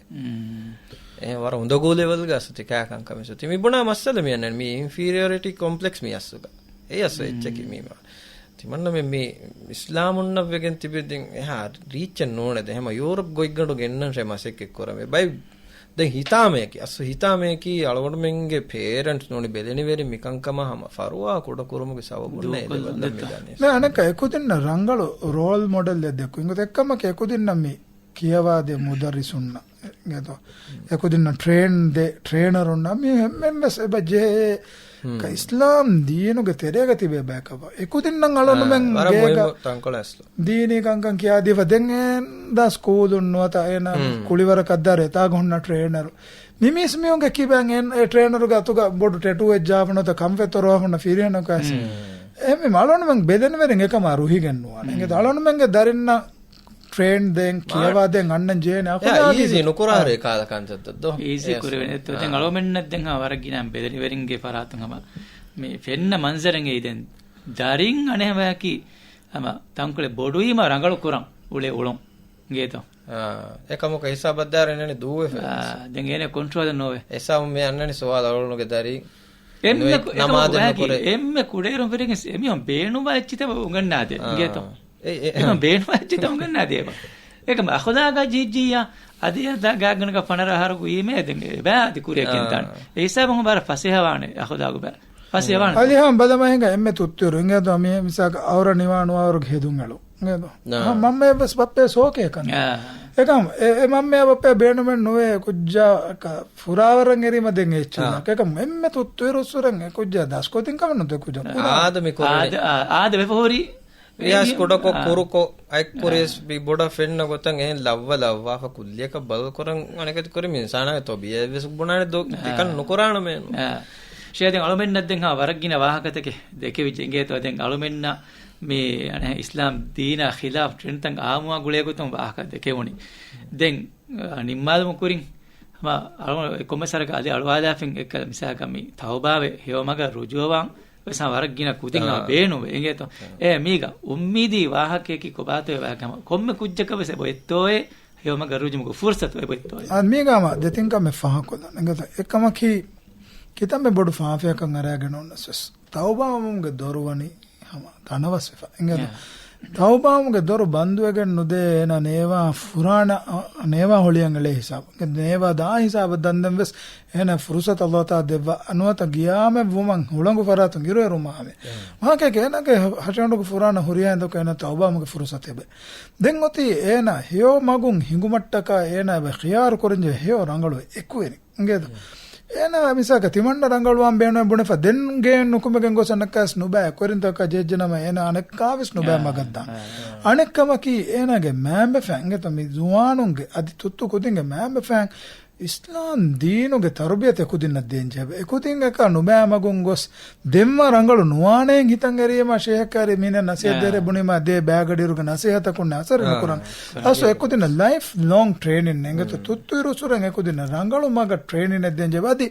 އެހެން ވަރަށް އުނދަގޫ ލެވެލްގަ އަސްލު ތިކާ ކަންކަމެއް ތި މި ބުނާ މައްސަލަ މި އަންނަނީ މި އިންފީރިއޯރިޓީ ކޮމްޕްލެކްސް މި އަސްލުގަ. އެއީ އަސްލު އެއްޗަކީ މީމާ. ތިމަންނަމެން މި އިސްލާމުންނަށް ވެގެން ތިބެ ދެން އެހާ ރީއްޗެއް ނޫނޭ. ދެން ހަމަ ޔޫރަޕް ގޮތްގަނޑު ގެންނަންށޭ މަސައްކަތް ކުރަން ވޭ. ބައި ދެން ހިތާމަޔަކީ، އަސްލު ހިތާމަޔަކީ އަޅުގަނޑުމެންގެ ޕޭރެންޓްސް ނޫނީ ބެލެނިވެރިން މިކަންކަމާ ހަމަ ފަރުވާ ކުޑަކުރުމުގެ ސަބަބުންނޭ ދޫކޮށްލަން އެ ލެވެލް ދެއްތޯ. މިދާނީ. މި އަނެއްކާ އެކުދިންނަށް ރަނގަޅު ރޯލް މޮޑެލްއެއް ދެއްކުން. އެއްކަމަކީ އެކުދިންނަށް މި ކިޔަވާދޭ މުދައްރިސުންނަށް އިނގޭތޯ. އެކުދިންނަށް ޓްރޭން ދޭ ޓްރޭނަރުންނަށް މި ހެންމެން ވެސް އެބަ ޖެހޭ. ކަ އިސްލާމް ދީނުގެ ތެރޭގަ ތިބޭ ބަޔަކަށް އެކުދިންނަށް އަޅުގަނޑުމެން ވަރަށް ގޭގަ މުހިއްމު ތަންކޮޅެއް އަސްލު. ދީނީ ކަންކަން ކިޔާދީފަ ދެން އެންދާ ސްކޫލުން ނުވަތަ އޭނާ ކުޅިވަރަކަށް ދާރު އެތާގަ ހުންނަ ޓްރޭނަރު. މި މީސް މީހުންގެ ކިބައިން އެ ޓްރޭނަރުގެ އަތުގަ ބޮޑު ޓެޓޫއެއް ޖާފަ ނުވަތަ ކަންފަތް ތޮރުވާފަ ހުންނަ ފިރިހެނަކު އައިސް. އެހެންވީމަ އަޅުގަނޑުމެން ބެލެނިވެރިން އެކަމާ ރުހިގެން ނުވާނެ. އިނގޭތޯ އަޅުގަނޑުމެންގެ ދަރިންނަށް ޓްރޭން ދޭން، ކިޔަވާދޭން އަންނަން ޖެހޭނެ އަޚުލާގީ އީޒީ ނުކުރާ ހަރޭ ކާލަ ކަންތައްތައް ދޯ. އީޒީ ކުރެވޭނެ. އެއް ދެން އަޅުމެންނަށް ދެން ހަމަ ވަރަށް ގިނަ ބެލެނިވެރިންގެ ފަރާތުން ހަމަ މި ފެންނަ މަންޒަރެއް އެއީ ދެން ދަރިން އަނެއް ހަމަޔަކީ ހަމަ ތަންކޮޅެއް ބޮޑުވީމަ ރަނގަޅު ކުރަން އުޅޭ އުޅުން. އިނގޭތޯ؟ އާ، އެކަމަކު ހިސާބަށް ދާރަން އެންނަނީ ދޫވެފަ. އާ، ދެން އޭނަ ކޮންޓްރޯލެއް ނޯވޭ. އެސާމު މި އަންނަނީ ސުވާލު އަޅުގަނޑުގެ ދަރިން އެންމެ ނުވެ ކު-، އެކަމަކު ނަމާދެއް ވައިގި ނުކުރޭ. އެންމެ ކުޑައިރުން ފިރިގެން އެމީހުން ބޭނުންވާ އެއްޗިތައް އުނގަންނާދޭ. އާ. އިނގޭތޯ؟ އެ، އެ، އެމީހުން ބޭނުންވާ އެއްޗިތައް އުނގަންނާދޭ އެބަ. އެކަމަ އަޚުލާގާ ޖީއްޖީއާ އަދި އަދާ ގާގަނޑަކަށް ފަނަރަ އަހަރުގަ އީމޭ ދެން އެބައި އަދި ކުރިއަކަށް އާ. އެންތާނެ. އެ ހިސާބުން ވަރަށް ފަސޭހަވާނެ އަޚުލާގު ބައި. ފަސޭހަވާނެ. އަލިހާން ބަލަމަ ހިނގާ އެންމެ ތުއްތުއިރު އިނގޭތޯ މި މިސާލަކަށް އައުރަ ނިވާ ނުވާވަރުގެ ހެދުން އެޅު. އިނގޭތޯ؟ އާ. މަންމައަށް ވެސް ބައްޕައަށް ސޯކޭ ކަން. އާ. އެކަމް އެ، އެ މަންމައާ ބައްޕައާ ބޭނުމެއް ނުވޭ ކުއްޖާ ކަ-، ފުރާވަރަށް އެރީމަ ދެން އެއްޗެއް އާ. ނާ. އެކަމް އެންމެ ތުއްތުއިރުއްސުރެން އެ ކުއްޖާ ދަސްކޮށްދިން ކަމެއް ނުދޭ ކުއްޖާ. އާ. ކުރާ. އާދަ މި ކުރަނީ. އާދަ، އާ، އާދަ ވެފަ ހުރީ. ރިޔާސް ކުޑަކޮށް، އާ. ކުރުކޮށް، އަތްކުރިޔަސް އާ. ބި ބޮޑަށް ފެންނަ ގޮތަށް އެހެން ލައްވަ ލައްވާފަ ކުއްލިއަކަށް ބަދަލު ކުރަން އަނެކަތި ކުރި މި އިންސާނާގެ ތޮބީއަތް ވެސް ބުނާނެ ދޯ، އާ. އެކަން ނުކުރާނަމޭނު. އާ. ޝޭ ދެން އަޅުމެންނަށް ދެން ހާ ވަރަށް ގިނަ ވާހަކަތަކެއް ދެކެވިއްޖެ އިނގޭތޯ ދެން އަޅުމެންނަށް މި އަނެ އިސްލާމް ދީނާ ޚިލާފް ޓްރެންޑްތައް އާއްމުވާ ގުޅޭ ގޮތުން ވާހަކަ ދެކެވުނީ. ދެން، އާ، ނިންމާލުމު ކުރިން ހަމަ އަޅު-، ކޮންމެސް ވަރަކަށް އަދި އަޅުވާލާފިން އެއްކަލަ މިސާލަކަށް މި ތައުބާވެ ހެޔޮ މަގަށް ރުޖޫޢަވާން ވެސް ހަމަ ވަރަށް ގިނަ ކުދިން ހަމަ އާ. ބޭނުންވޭ އިނގޭތޯ. އާ. އޭ މީގަ އުއްމީދީ ވާހަކަޔަކީ ކޮބާތޯއޭ ވާހަކަ ހަމަ ކޮންމެ ކުއްޖަކަށް ވެސް އެބައޮތްތޯއޭ ހެޔޮ މަގަށް ރުޖޫޢަވުމުގެ ފުރުޞަތު އެބައޮތްތޯއޭ. އާ، މީގަ ހަމަ ދެތިން ކަމެއް ފާހަގަކޮށްލަން އިނގޭތޯ. އެއްކަމަކީ ކިތަންމެ ބޮޑު ފާފަޔަކަށް އަރައިގެން އޮންނަސް ވެސް ތައުބާވުމުގެ ދޮރު ވަނީ ހަމަ ތަނަވަސްވެފަ. އިނގޭތޯ؟ ޔާ. ތައުބާވުމުގެ ދޮރު ބަންދުވެގެން ނުދޭ އޭނާ ނޭވާ ފުރާނަ، ނޭވާ ހޮޅިއަށް އެޅޭ ހިސާބު. ނޭވާ ދާ ހިސާބަށް ދަންދެން ވެސް އޭނާ ފުރުސަތު އަﷲ ތާ ދެއްވާ ނުވަތަ ގިޔާމެއް ވުމަށް ހުޅަނގު ފަރާތުން އިރުއެރުމާމެ. ޔާ. ވާހަކައެކޭ އޭނާގެ ހަށިގަނޑުގެ ފުރާނަ ހުރިހާ ހިނދަކު އޭނާ ތައުބާވުމުގެ ފުރުސަތު އެބަ. ދެން އޮތީ އޭނާ ހެޔޮ މަގުން ހިނގުމަށްޓަކާ އޭނާ އެބަ ޚިޔާރު ކުރަންޖެހޭ ހެޔޮ ރަނގަޅު އެކުވެރި. އިނގޭތޯ؟ އޭނާ މިސާލަކަށް ތިމަންނަ ރަނގަޅުވާން ބޭނުމޭ ބުނެފަ ދެން ގޭން ނުކުމެގެން ގޮސް އަނެއްކާވެސް ނުބައި ކުރިންތަކަށް ޖެހިއްޖެނަމަ އޭނާ އަނެއްކާވެސް ނުބައި އާ، މަގަށްދާން. އާ، އާ. އަނެއްކަމަކީ އޭނާގެ މައިންބަފައިން އިނގޭތޯ މި ޒުވާނުންގެ އަދި ތުއްތު ކުދިންގެ މައިންބަފައިން އިސްލާމް ދީނުގެ ތަރުބިޔަތެއް ކުދިންނަށް ދޭންޖެހޭ. އެކުދިން އެކާ ނުބައި މަގުން ގޮސް ދެންމަ ރަނގަޅު ނުވާނޭން ހިތަށް އެރީމަ ޝޭހަކާރި މީނަ ނަސޭހަތް ދޭރޭ ބުނީމާ ދޭ ބައިގަޑިއިރުގެ ނަސޭހަތަކުން އަސަރެއް ނުކުރަން. އަސް އެކުދިންނަށް ލައިފް ލޯން ޓްރޭނިން އެނގޭތޯ ތުއްތުއިރުއްސުރެން އެކުދިންނަށް ރަނގަޅު މަގަށް ޓްރޭނިން ދޭންޖެހޭ. އަދި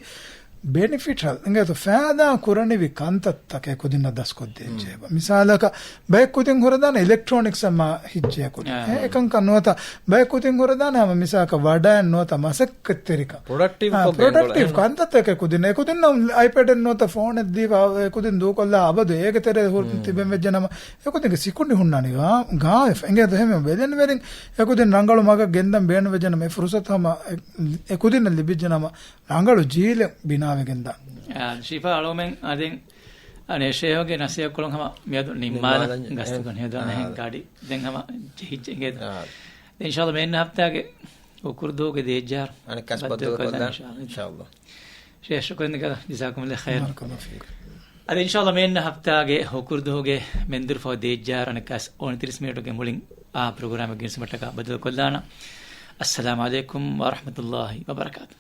ބެނިފިޓް އެނގޭތޯ ފައިދާ ކުރަނިވި ކަންތައްތަކެއް ކުދިންނަށް ދަސްކޮށްދޭންޖެހޭ. މިސާލަކަށް ބައެއް ކުދިން ހުރެދާނެ އިލެކްޓްރޯނިކްސް އަށް މާ ހިއްޖެ ކުދިން. އެކަންކަން ނުވަތަ ބައެއް ކުދިން ހުރެދާނެ ހަމަ މިސާލަކަށް ވަޑައެއް ނުވަތަ މަސައްކަތްތެރިކަން. ޕްރޮޑަކްޓިވް ކޮށް ޕްރޮޑަކްޓިވް ކަންތައްތަކެއް ކުދިން. އެކުދިންނަށް އައިޕޭޑެއް ނުވަތަ ފޯނެއް ދީފަ އެކުދިން ދޫކޮށްލާ އަބަދު އޭގެ ތެރޭ ހުރި ތިބެން ވެއްޖެނަމަ އެކުދިންގެ ސިކުނޑި ހުންނާނީ ގާ-، ގާވެފަ. އެނގޭތޯ ހެމެ ބެލެނިވެރިން އެކުދިން ރަނގަޅު މަގަށް ގެންދަން ބޭނުންވެއްޖެނަމަ އެ ފުރުސަތު ހަމަ އެ-، އެކުދިންނަށް ލިބިއްޖެނަމަ ރަނގަޅު ޖީލެއް ބިނާވެގެން ދާން. އާ، ޝިފާ އަޅުމެން އަދިން އަނެ ޝޭހުގެ ނަސޭހަތްކޮޅުން ހަމަ މިއަދު ނިންމާލަން ނިންމާލަން ގަސްތުގަ ނިހަދާނެ އާ. ހެން ގާޑި ދެން ހަމަ ޖެހިއްޖެ އިނގޭތޯ. އާ. ދެން އިންޝާﷲ މޭންނަ ހަފްތާގެ ހުކުރުދުވަހުގެ ދޭއްޖާރު އަނެއްކާސް ބައްދަލު ބައްދަލުކޮށްލާން ކޮށްލާން އިންޝާﷲ. އިންޝާﷲ. ޝޭހް ޝުކުރު ދެން ޖަޒާކުމުﷲ ޚައިރަން. ބާރަކަﷲ ފީކުމް. އަދި އިންޝާﷲ މޭންނަ ހަފްތާގެ ހުކުރުދުވަހުގެ މެންދުރުފަހު ދޭއްޖާރު އަނެއްކާސް އުނަތިރީސް މިނިޓުގެ މުޅިން އާ ޕްރޮގްރާމެއް ގެނެސްދިނުމަށްޓަކާ ބައްދަލުކޮށްލާނަން. އައްސަލާމު ޢަލައިކުމް ވަރަޙްމަތުﷲ ވަބަރަކާތުހު.